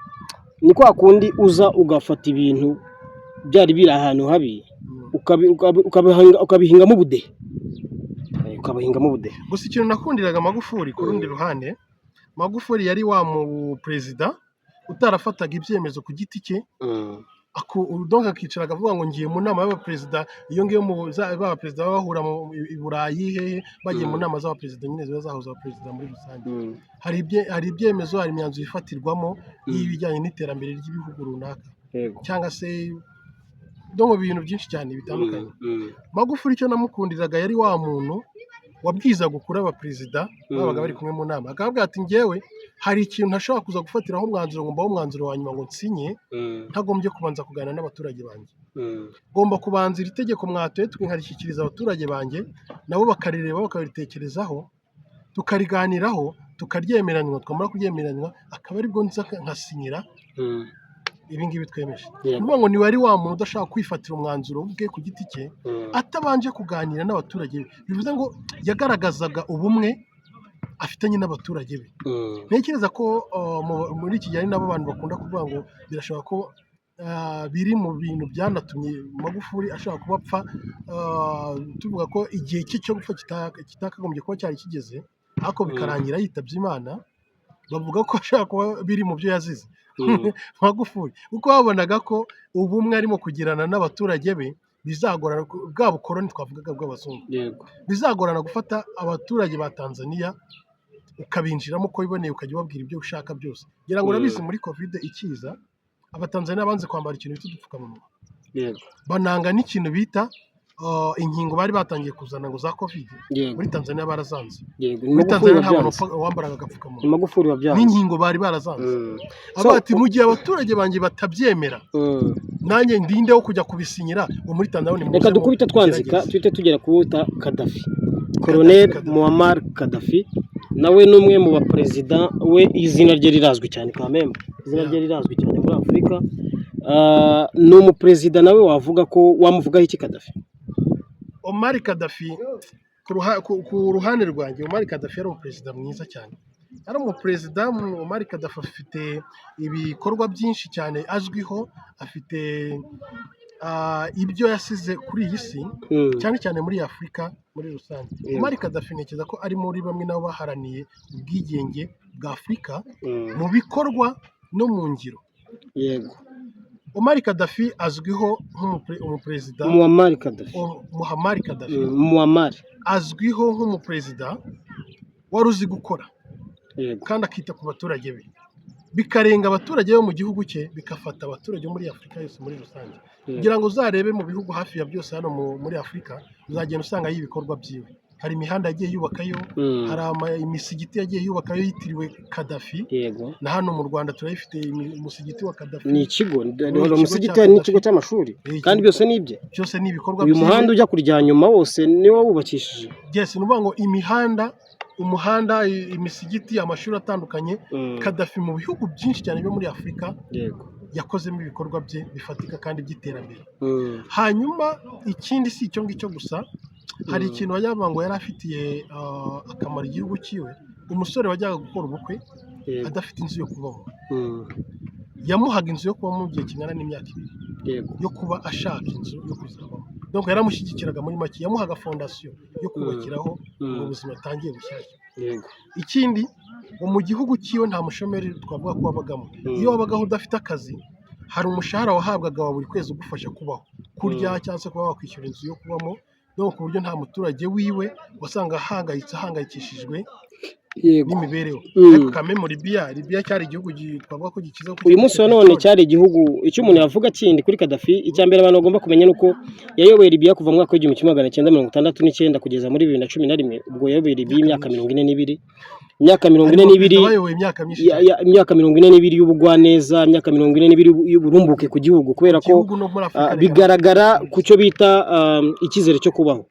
ni kwa kundi uza ugafata ibintu byari biri ahantu habi, ukabihingamo ubudehe. Ukabihingamo ubudehe. Gusa ikintu nakundiraga Magufuli ku rundi ruhande, Magufuli yari wa mu perezida utarafataga ibyemezo ku giti cye, donc akicara akavuga ngo ngiye mu nama y'abaperezida. Iyo ngiyo b'abaperezida baba bahura i Burayi hehe, bagiye mu nama z'abaperezida nyine ziba zahuza abaperezida muri rusange. Hari ibyemezo, hari imyanzuro ifatirwamo y'ibijyanye n'iterambere ry'ibihugu runaka, cyangwa se no mu bintu byinshi cyane bitandukanye. Magufuli icyo namukundiraga, yari wa muntu wabwizaga ukuri abaperezida babaga bari kumwe mu nama, akababwira ati: "Njyewe hari ikintu ntashobora kuza gufatiraho umwanzuro ngo mbahe umwanzuro wa nyuma ngo nsinye, ntagombye kubanza kuganira n'abaturage banjye. Ngomba kubanza iri tegeko mwatoye nkarishyikiriza abaturage banjye, nabo bakarireba, bakaritekerezaho, tukariganiraho, tukaryemeranywa. Twamara kuryemeranywa akaba aribwo nza nkasinyira ibi ngibi twemeje." Ni ukuvuga ngo ntiwari wa muntu udashaka kwifatira umwanzuro ubwe ku giti cye atabanje kuganira n'abaturage be. Bivuze ngo yagaragazaga ubumwe afitanye n'abaturage be. Ntekereza ko muri iki gihe ari nabo abantu bakunda kuvuga ngo birashoboka ko biri mu bintu byanatumye Magufuli ashobora kuba apfa, tuvuga ko igihe cye cyo gupfa kitakagombye kuba cyari kigeze, ariko bikarangira yitabye Imana. Bavuga ko ashobora kuba biri mu byo yazize Magufuli, kuko babonaga ko ubumwe arimo kugirana n'abaturage be bizagorana, bwa bukoroni twavugaga bw'abazungu, bizagorana gufata abaturage ba Tanzania ukabinjiramo uko wiboneye, ukajya ubabwira ibyo ushaka byose. Ngira ngo urabizi, muri Covid ikiza, Abatanzania banze kwambara ikintu bita udupfukamunwa, bananga n'ikintu bita inkingo bari batangiye kuzana ngo za Covid. Muri Tanzania barazanze. Ni Muri Magufuli Tanzania nta muntu wabyanze. wambaraga Ni agapfukamunwa. Magufuli wabyanze. N'inkingo bari barazanze. Avuga ati: "Mu gihe abaturage banjye batabyemera, nanjye ndinde wo kujya kubisinyira ngo muri Tanzania nimuze Reka dukubite twanzika, mugerageze." tuhite tugera kuwuta Kadafi, Colonel Gaddafi. Muammar Gaddafi. Nawe ni umwe mu baperezida, we izina rye rirazwi cyane kamembe, izina rye rirazwi cyane muri Afurika. Ni umuperezida nawe wavuga ko, wamuvugaho iki Kadafi? Omar Gaddafi, ku ruhande rwanjye, Omar Gaddafi yari umuperezida mwiza cyane, yari umuperezida. Omar Gaddafi afite ibikorwa byinshi cyane azwiho, afite ibyo yasize kuri iyi si, cyane cyane muri Afurika muri rusange. Omar Gaddafi ntekereza ko ari muri bamwe nabo baharaniye ubwigenge bwa Afurika mu bikorwa no mu ngiro. Omar Gaddafi azwiho nk'umuperezida Muammar Gaddafi. Muammar Gaddafi Muammar. azwiho nk'umuperezida wari uzi gukora kandi akita ku baturage be, bikarenga abaturage bo mu gihugu cye, bigafata abaturage bo muri Afurika yose muri rusange. Kugira ngo uzarebe mu bihugu hafi ya byose hano muri Afurika, uzagenda usangayo ibikorwa byiwe. Hari imihanda yagiye yubakayo, hari imisigiti yagiye yubakayo yitiriwe Kadafi. Na hano mu Rwanda turayifite, umusigiti wa Kadafi. Ni ikigo Ni hari ikigo umusigiti, cya hari n'ikigo Gaddafi. cy'amashuri, kandi byose ni ibye. Byose ni ibikorwa Uyu byiwe. muhanda ujya kurya nyuma wose niwe wubakishije. Yes, ni ukuvuga ngo imihanda, umuhanda, imisigiti, amashuri atandukanye, Kadafi mu bihugu byinshi cyane byo muri Afurika yakozemo ibikorwa bye bifatika kandi by'iterambere. Hanyuma ikindi, si icyo ngicyo gusa, hari ikintu bajya bavuga ngo yari afitiye akamaro igihugu cyiwe. Umusore wajyaga gukora ubukwe adafite inzu yo kubamo, yamuhaga inzu yo kubamo mu gihe kingana n'imyaka 2 yo kuba ashaka inzu yo kuzabamo. Donc yaramushyigikiraga muri make, yamuhaga fondation yo kubakiraho ubwo buzima atangiye bushyashya. Ikindi ngo mu gihugu cyiwe nta mushomeri twavuga ko wabagamo. Iyo wabagaho udafite akazi, hari umushahara wahabwaga wa buri kwezi ugufasha kubaho, kurya, cyangwa se kuba wakwishyura inzu yo kubamo. Donc ku buryo nta muturage wiwe wasanga ahangayitse, ahangayikishijwe n'imibereho. Ariko kame mu Libya, Libya cyari igihugu twavuga ko gikize kuko Uyu munsi wa gifite none peteroli. cyari igihugu. Icyo umuntu yavuga kindi kuri Kadafi, icya mbere abantu bagomba kumenya ni uko yayoboye Libya kuva mu mwaka w'1969 kugeza muri 2011. Ubwo yayoboye Libya Imyaka imyaka myinshi. 42, imyaka mirongo ine Harimo n'ibiri. perezida bayoboye imyaka myinshi cyane. Imyaka 42 y'ubugwaneza, imyaka 42 y'uburumbuke ku gihugu, kubera ko Igihugu no muri Afurika bigaragara ku cyo bita icyizere cyo kubaho.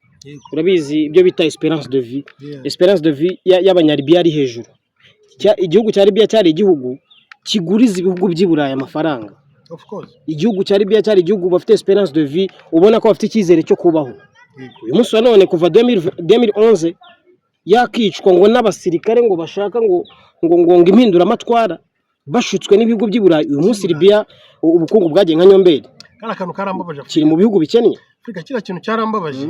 Urabizi ibyo bita espérance de vie. Espérance de vie y'Abanyalibiya ari hejuru. Igihugu cya Libiya cyari igihugu kiguriza ibihugu by'i Burayi amafaranga. Of course. Igihugu cya Libiya cyari igihugu bafite espérance de vie, ubona ko bafite icyizere cyo kubaho. Uyu munsi wa none, kuva 2011 yakicwa ngo n'abasirikare ngo bashaka ngo impinduramatwara, bashutswe n'ibihugu by'i Burayi, uyu munsi Libiya ubukungu bwagiye nka nyomberi. Kari akantu karambabaje. Kiri mu bihugu bikennye. Afurika, kiriya kintu cyarambabaje.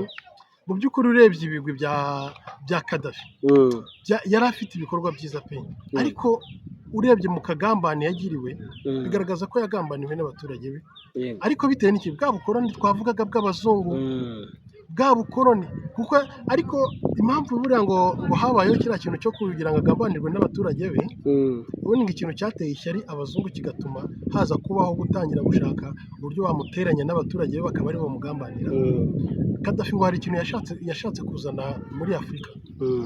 Mu by'ukuri, urebye ibigwi bya Kadafi, yari afite ibikorwa byiza pe, ariko urebye mu kagambane yagiriwe, bigaragaza ko yagambaniwe n'abaturage be. Ariko bitewe n'iki? Bwa bukoroni twavugaga bw'abazungu, bwa bukoroni. Kuko ariko impamvu buriya ngo habayeho kiriya kintu cyo kugira ngo agambanirwe n'abaturage be, ubundi ngo ikintu cyateye ishyari abazungu kigatuma haza kubaho gutangira gushaka uburyo bamuteranya n'abaturage be bakaba aribo bamugambanira. Kadafi ngo hari ikintu yashatse kuzana muri Afurika,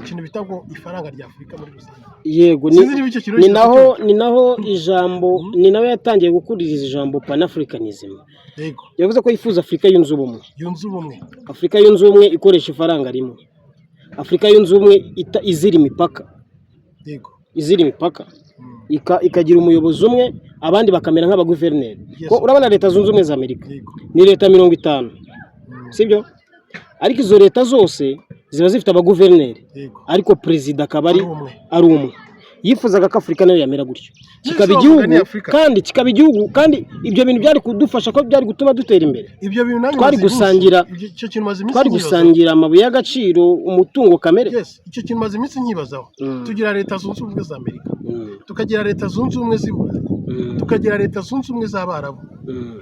ikintu bita ngo ifaranga rya Afurika muri rusange. Yego, ni Sinzi niba icyo kintu ni wigeze naho kucyumva. Ni naho ijambo, ni nawe yatangiye gukuririza ijambo panafricanism. Yavuze ko yifuza Afurika yunze ubumwe. Yunze ubumwe. Afurika yunze ubumwe ikoresha ifaranga rimwe, Afurika yunze ubumwe izira imipaka. Izira imipaka. Ikagira umuyobozi umwe, abandi bakamera nk'abaguverineri. Ko urabona Leta Zunze Ubumwe za Amerika ni leta 50, sibyo? Ariko izo leta zose ziba zifite abaguverineri, ariko perezida akaba ari ari umwe. Ari umwe. Yifuzaga ko Afurika nayo yamera gutyo, kikaba Nese igihugu wavuga ni Afurika. kandi kikaba igihugu, kandi ibyo bintu byari kudufasha ko byari gutuma dutera imbere. Ibyo bintu nanjye Twari maze iminsi- icyo kintu maze iminsi twari nkibazaho. gusangira amabuye y'agaciro, umutungo kamere. Yes, icyo kintu maze iminsi nkibazaho. Tugira Leta Zunze Ubumwe za Amerika, tukagira Leta Zunze Ubumwe z'i Burayi, tukagira Leta Zunze Ubumwe z'Abarabu,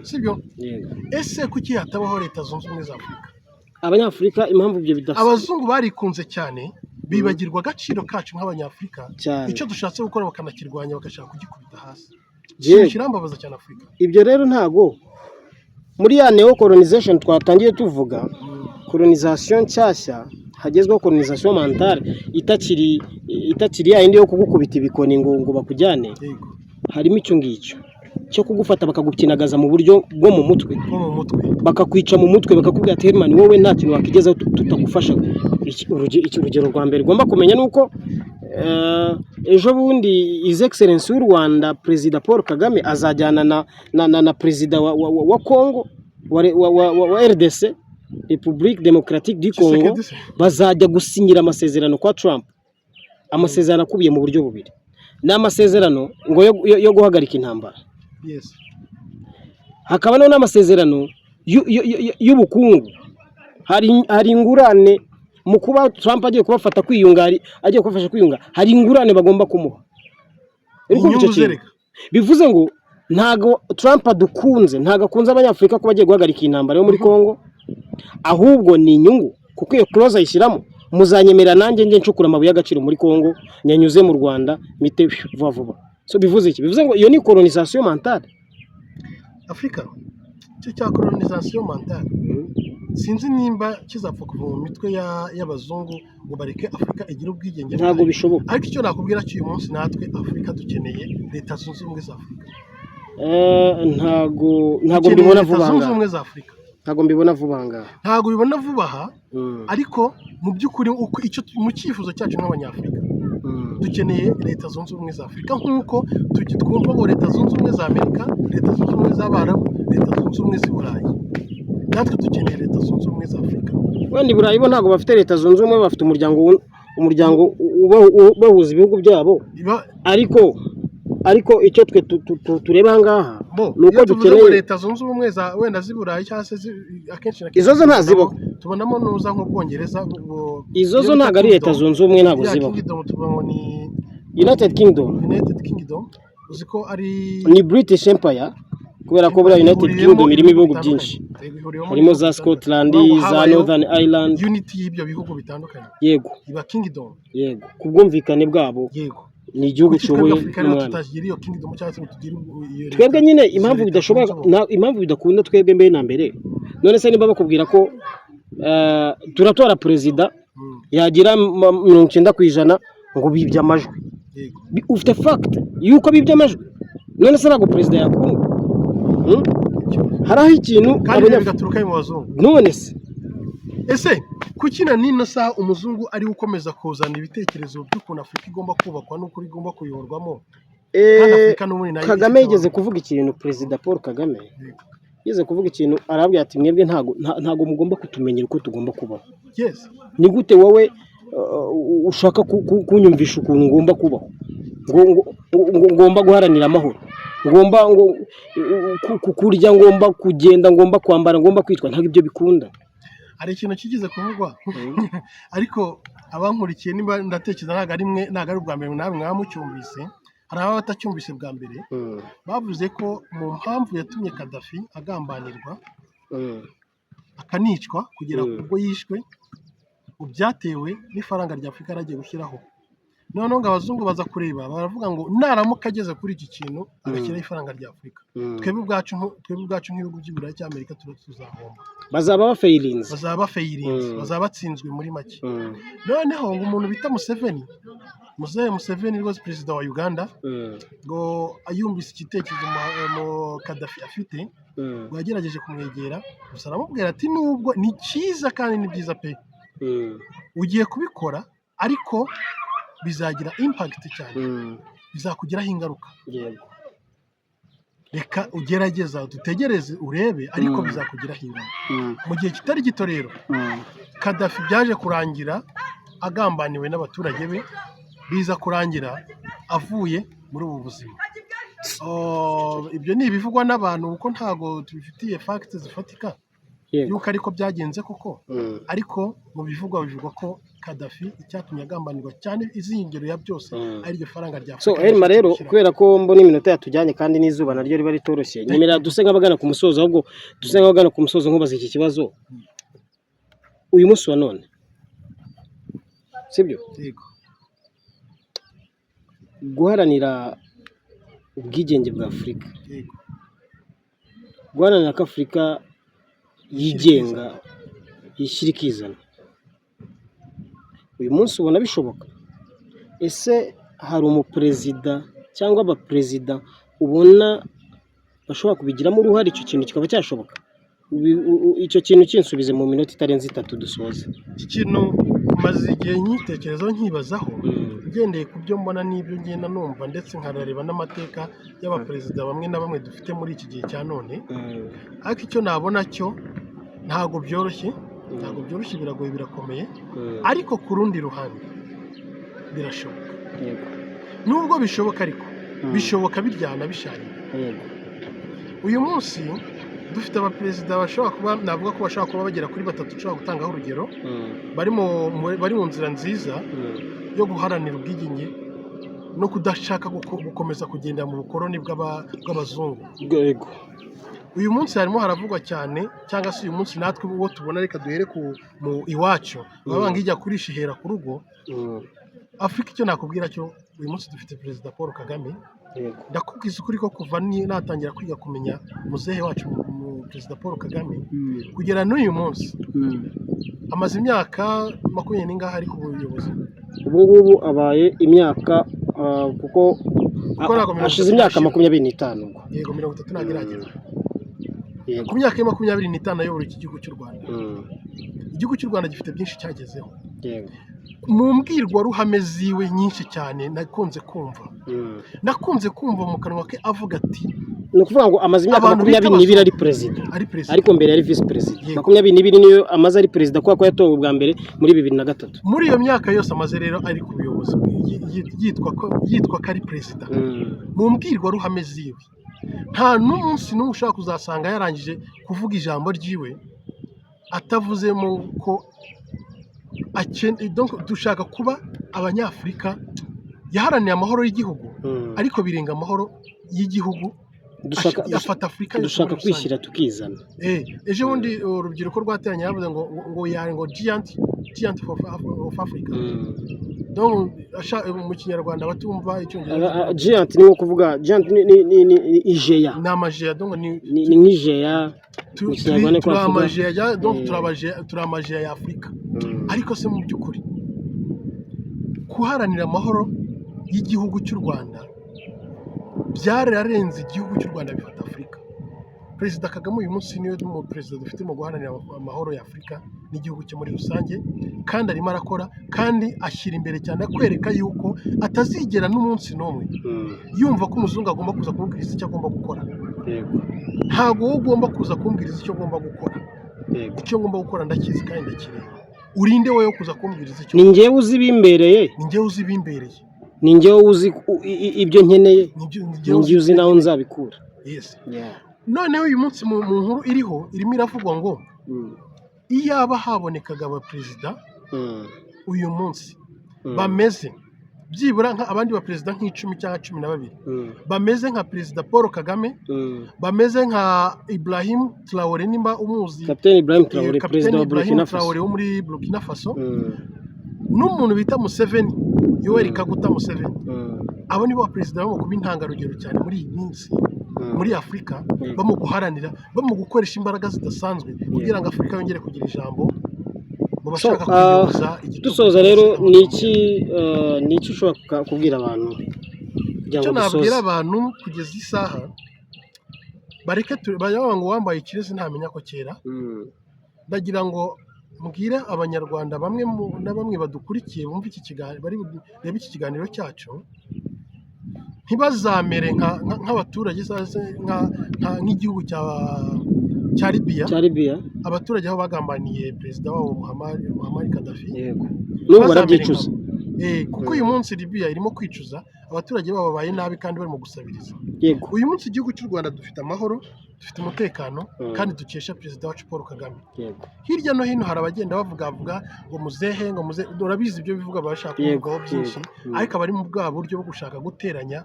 sibyo? Yego. Ese kuki hatabaho Leta Zunze Ubumwe za Afurika? Abanyafurika impamvu ibyo bidasa Abazungu barikunze cyane, bibagirwa agaciro kacu nk'Abanyafurika. Cyane. Icyo dushatse gukora bakanakirwanya, bagashaka kugikubita hasi. Yewe. Ikintu kirambabaza cyane, Afurika. Ibyo rero ntago muri ya neo colonization twatangiye tuvuga, colonisation nshyashya hagezweho, colonisation mentale itakiri ya yindi yo kugukubita ibikoni ngo bakujyane. Harimo icyo ngicyo cyo kugufata bakagukinagaza mu buryo bwo mu mutwe. Nko mu mutwe. Bakakwica mu mutwe, bakakubwira ati: "Herman, wowe nta kintu wakigezaho tutagufasha." Urugero rwa mbere ugomba kumenya ni uko ejo bundi His Excellence w'u Rwanda, Perezida Paul Kagame, azajyana na Perezida wa Congo, wa RDC, République Démocratique du Congo. Tshisekedi se. Bazajya gusinyira amasezerano kwa Trump, amasezerano akubiye mu buryo bubiri. Ni amasezerano ngo yo guhagarika intambara, hakaba n'amasezerano y'ubukungu. Hari ingurane mu kuba Trump agiye kubafata kwiyunga, agiye kubafasha kwiyunga, hari ingurane bagomba kumuha. Uri kumva icyo Inyungu kintu? zereka. Bivuze ngo ntago Trump adukunze, ntago akunze Abanyafurika kuba agiye guhagarika iyi ntambara yo muri Congo, ahubwo ni inyungu, kuko iyo clause ayishyiramo: muzanyemera nanjye njye ncukura amabuye y'agaciro muri Congo, nyanyuze mu Rwanda, mite vuba vuba. So bivuze iki? Bivuze ngo iyo ni colonisation mentale. Afurika, icyo cya colonisation mentale sinzi nimba kizapfa kuva mu mitwe y'abazungu ngo bareke Afurika igire ubwigenge Ntabwo bwayo. bishoboka. Ariko icyo nakubwira cy'uyu munsi, natwe Afurika dukeneye Leta Zunze Ubumwe za Afurika. Ntago Dukeneye mbibona Leta vuba aha Zunze ngaha. Ubumwe za Afurika. Ntago mbibona vuba aha ngaha. Ntabwo ubibona vuba aha, ariko mu by'ukuri icyo mu cyifuzo cyacu nk'Abanyafurika, dukeneye Leta Zunze Ubumwe za Afurika, nk'uko twumva ngo Leta Zunze Ubumwe za Amerika, Leta Zunze Ubumwe z'Abarabu, Leta Zunze Ubumwe z'i Burayi. Natwe dukeneye Leta Zunze Ubumwe za Afurika. Wenda i Burayi bo ntabwo bafite Leta Zunze Ubumwe, bafite umuryango ubahuza ibihugu byabo. Ariko icyo twe tureba aha ngaha Bo ni uko iyo tuvuze ngo dukeneye Leta Zunze Ubumwe za wenda z'i Burayi cyangwa se akenshi na kenshi Izo zo ntazibaho. tubonamo nuza nk'Ubwongereza Izo zo iyo bita ntabwo ari Leta Kingdom. Zunze Ubumwe, ntabwo Iriya zibaho. Kingdom tuvuga ngo ni United Kingdom. United Kingdom, uzi ko ari Ni British Empire, kubera ko buriya United ihuriyemo Kingdom irimo ibihugu bitandukanye. byinshi. Yego, ihuriyemo Harimo ibihugu za bitandukanye. Scotland, Kuvuga ngo za habayeho Northern Ireland. unity y'ibyo bihugu bitandukanye, iba kingdom. Yego, ku bwumvikane bwabo. Ni igihugu Kuki twebwe kiyobowe Afurika rero n'umwami. tutagira iyo kingdom cyangwa se ngo tugire iyo leta, Twebwe nyine izo impamvu leta bidashoboka, zunze ubumwe? impamvu bidakunda twebwe mbere na mbere, none se niba bakubwira ko turatora perezida, yagira 90% ngo bibye amajwi, ufite fact yuko bibye amajwi, none se ntabwo perezida yakundwa? Hmm? Hari aho ikintu Kandi ibyo Abanyafurika bigaturuka mu bazungu. None se Ese kuki na n'ino saha umuzungu ari we ukomeza kuzana ibitekerezo by'ukuntu Afurika igomba kubakwa n'uko igomba kuyoborwamo, kandi Afurika n'ubundi nayo Kagame ifite yigeze kuvuga ikintu, Perezida Paul Kagame yigeze kuvuga ikintu, arabwira ati: "Mwebwe ntago mugomba kutumenyera uko tugomba kubaho." Ni gute wowe ushaka kunyumvisha ukuntu ngomba kubaho, ngo ngomba guharanira amahoro, ngomba ngo kurya, ngomba kugenda, ngomba kwambara, ngomba kwitwa? Ntabwo ibyo bikunda. Hari ikintu kigeze kuvugwa, ariko abankurikiye niba ndatekereza ntabwo ari mwe, ntabwo ari ubwa mbere nawe mwaba mucyumvise, hari ababa batacyumvise bwa mbere. Bavuze ko mu mpamvu yatumye Kadafi agambanirwa akanicwa kugera ubwo yishwe, ngo byatewe n'ifaranga rya Afurika yari agiye gushyiraho. Noneho ngo abazungu baza kureba, baravuga ngo naramuka ageze kuri iki kintu agashyiraho ifaranga rya Afurika, twebwe ubwacu nk'ibihugu by'i Burayi cyangwa Amerika tuba tuzahomba. Bazaba bafayirinze. Bazaba bafayirinze, bazaba batsinzwe muri make. Noneho ngo umuntu bita Museveni, Muzehe Museveni rwose, perezida wa Uganda, ngo yumvise igitekerezo mu Kadafi afite, ngo yagerageje kumwegera gusa, aramubwira ati: "Nubwo ni cyiza kandi ni byiza pe, ugiye kubikora, ariko bizagira impact cyane, bizakugiraho ingaruka. Reka ugerageza dutegereze urebe, ariko bizakugiraho ingaruka." Mu gihe kitari gito rero, Kadafi byaje kurangira agambaniwe n'abaturage be, biza kurangira avuye muri ubu buzima. Oh, ibyo ni ibivugwa n'abantu kuko ntabwo tubifitiye facts zifatika yuko ariko byagenze koko, ariko mu bivugwa bivugwa ko Kadafi icyatumye agambanirwa cyane, izingiro ya byose, ari iryo faranga rya So Afurika Elma rero, gushyiraho. kubera ko mbona iminota yatujyanye kandi n'izuba naryo riba ritoroshye, nyemerera duse nk'abagana ku musozo, ahubwo duse nk'abagana ku musozo nkubaza iki kibazo uyu munsi wa none, sibyo? Yego. Guharanira ubwigenge bwa Afurika, guharanira ko Afurika yigenga, yishyira ikizana, uyu munsi ubona bishoboka? Ese hari umuperezida cyangwa abaperezida ubona bashobora kubigiramo uruhare, icyo kintu kikaba cyashoboka? Icyo kintu kinsubize mu minota itarenze 3 dusoze. Iki kintu maze igihe nkitekerezaho, nkibazaho, ngendeye ku byo mbona n'ibyo ngenda numva, ndetse nkanareba n'amateka y'abaperezida bamwe na bamwe dufite muri iki gihe cya none. Ariko icyo nabona cyo, ntabwo byoroshye, ntabwo byoroshye, biragoye, birakomeye, ariko ku rundi ruhande birashoboka. Nubwo bishoboka ariko, bishoboka biryana bisharira. Uyu munsi dufite abaperezida bashobora kuba, navuga ko bashobora kuba bagera kuri batatu, ushobora gutangaho urugero, bari mu nzira nziza yo guharanira ubwigenge no kudashaka gukomeza kugendera mu bukoroni bw'abazungu. Uyu munsi harimo haravugwa cyane, cyangwa se uyu munsi natwe uwo tubona, reka duhere ku mu iwacu, baba ngo ijya kurisha ihera ku rugo. Afurika, icyo nakubwira cyo, uyu munsi dufite Perezida Paul Kagame. Ndakubwiza ukuri ko kuva natangira kwiga kumenya muzehe wacu Perezida Paul Kagame kugera n'uyu munsi, amaze imyaka makumyabiri n'ingahe ari ku buyobozi? Ubu ngubu abaye imyaka kuko Kuko ntabwo mirongo hashize itatu imyaka irashira. 25 ubwo. Yego, 30 ntabwo iragera. Ku myaka ye 25 ayobora iki gihugu cy'u Rwanda. Igihugu cy'u Rwanda gifite byinshi cyagezeho. Mu mbwirwaruhame ziwe nyinshi cyane nakunze kumva, nakunze kumva mu kanwa ke avuga ati Ni ukuvuga ngo amaze imyaka Abantu bita 22 ari perezida, ari perezida, ariko mbere yari visi perezida. 22 niyo amaze ari perezida, kubera ko yatowe bwa mbere muri 2003. Muri iyo myaka yose amaze rero ari ku buyobozi, yitwa ko ari perezida, mu mbwirwaruhame ziwe nta n'umunsi n'umwe ushobora kuzasanga yarangije kuvuga ijambo ryiwe atavuzemo ko donc dushaka kuba Abanyafurika. Yaharaniye amahoro y'igihugu, ariko birenga amahoro y'igihugu, afata Afurika yose Dushaka muri rusange. kwishyira tukizana. Ejo bundi urubyiruko rwateranye, yavuze ngo yari ngo giant of Africa. Donc mu Kinyarwanda batumva Icyongereza, Giant ni nko kuvuga, giant ni ijeya. Ni amajeya, donc ni Ni nk'ijeya mu Kinyarwanda niko turi bavuga. Amajeya, donc turi amajeya ya Afurika. Ariko se mu by'ukuri guharanira amahoro y'igihugu cy'u Rwanda byararenze igihugu cy'u Rwanda, bifata Afurika. Perezida Kagame uyu munsi niwe mu perezida dufite mu guharanira amahoro ya Afurika n'igihugu cye muri rusange, kandi arimo arakora, kandi ashyira imbere cyane akwereka yuko atazigera n'umunsi n'umwe yumva ko umuzungu agomba kuza kumubwiriza icyo agomba gukora. Ntabwo wowe ugomba kuza kumbwiriza icyo ngomba gukora. Icyo ngomba gukora ndakizi kandi ndakireba. Urinde wowe wo kuza kumbwiriza icyo Ni njyewe uzi ibimbereye. Ni njyewe uzi ibimbereye. Ni njyewe uzi ibyo nkeneye. Ni Ni njyewe njyewe uzi naho nzabikura. Yes. Noneho uyu munsi mu nkuru iriho, irimo iravugwa ngo iyaba habonekaga abaperezida uyu munsi bameze byibura nka abandi baperezida nk'icumi cyangwa 12, bameze nka Perezida Paul Kagame, bameze nka Ibrahim Traore, nimba umuzi. Kapiteni Ibrahim Traore, Kapiteni perezida wa Ibrahim Burkina Faso. Traore wo muri Burkina Faso, n'umuntu bita Museveni, Yoweri Kaguta Museveni. Abo nibo baperezida barimo kuba intangarugero cyane muri iyi minsi muri Afurika, barimo guharanira, barimo gukoresha imbaraga zidasanzwe kugira ngo Afurika yongere kugira ijambo mu bashaka So, kuyiyoboza igitugu. Dusoza rero, ni iki ushobora kubwira abantu kugira Icyo ngo nabwira dusoze? abantu kugeza isaha, bareke bajya ngo uwambaye ikirezi ntamenya ko kera. Ndagira ngo mbwire Abanyarwanda bamwe na bamwe badukurikiye, bumva iki kiganiro, bari burebe iki kiganiro cyacu, ntibazamere nk'abaturage cyangwa se nk'igihugu cya Libiya. Cya Libiya. Abaturage aho bagambaniye perezida wabo Muammar Gaddafi. Yego, n'ubu barabyicuza. Kuko uyu munsi Libiya irimo kwicuza, abaturage babo babaye nabi kandi barimo gusabiriza. Uyu munsi igihugu cy'u Rwanda dufite amahoro, dufite umutekano, kandi dukesha perezida wacu Paul Kagame. Hirya no hino hari abagenda bavugavuga ngo muzehe, ngo muzehe, urabizi ibyo bivuga, bashaka kuvugaho byinshi, ariko abari mu bwa buryo bwo gushaka guteranya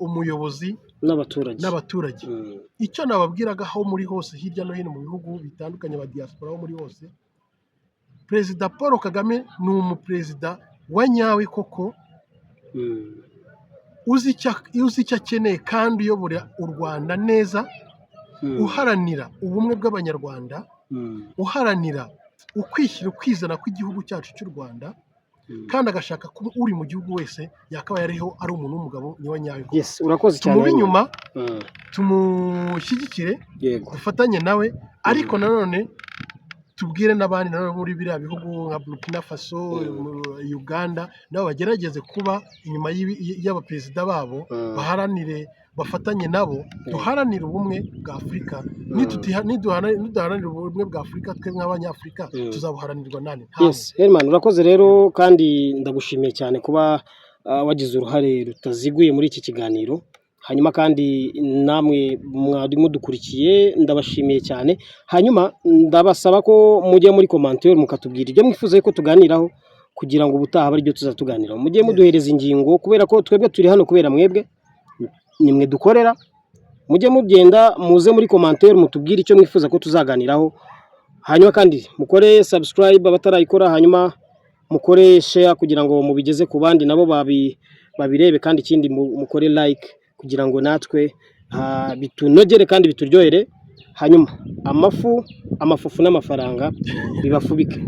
umuyobozi n'abaturage. N'abaturage. Icyo nababwiraga, aho muri hose hirya no hino mu bihugu bitandukanye, aba diaspora aho muri hose, Perezida Paul Kagame ni umuperezida wa nyawe koko, uzi icyo akeneye kandi uyobora u Rwanda neza, uharanira ubumwe bw'Abanyarwanda, uharanira ukwishyira ukwizana kw'igihugu cyacu cy'u Rwanda, kandi agashaka kuba uri mu gihugu wese yakabaye ariho ari umuntu w'umugabo, niwe nyawe koko. Yes, urakoze cyane. Tumube inyuma, tumushyigikire, dufatanye nawe, ariko nanone tubwire n'abandi nabo muri biriya bihugu nka Burkina Faso, Uganda, nabo bagerageze kuba inyuma y'abaperezida babo, baharanire, bafatanye nabo, duharanire ubumwe bwa Afurika. Niduharanira ubumwe bwa Afurika, twe nk'Abanyafurika, tuzabuharanirwa nani? Ntawe. Yes, Herman, urakoze rero, kandi ndagushimiye cyane kuba wagize uruhare rutaziguye muri iki kiganiro. Hanyuma kandi namwe mwari mudukurikiye, ndabashimiye cyane. Hanyuma ndabasaba ko mujya muri commentaire mukatubwira ibyo mwifuza ko tuganiraho, kugira ngo ubutaha abe aribyo tuzatuganiraho. Mujye muduhereza ingingo, kubera ko twebwe turi hano kubera mwebwe, nimwe dukorera. Mujye mugenda muze muri commentaire mutubwire icyo mwifuza ko tuzaganiraho. Hanyuma kandi mukore subscribe abatarayikora, hanyuma mukore share kugira ngo mubigeze ku bandi nabo babirebe, kandi ikindi mukore like kugira ngo natwe bitunogere kandi bituryohere. Hanyuma amafu, amafufu n'amafaranga bibafubike.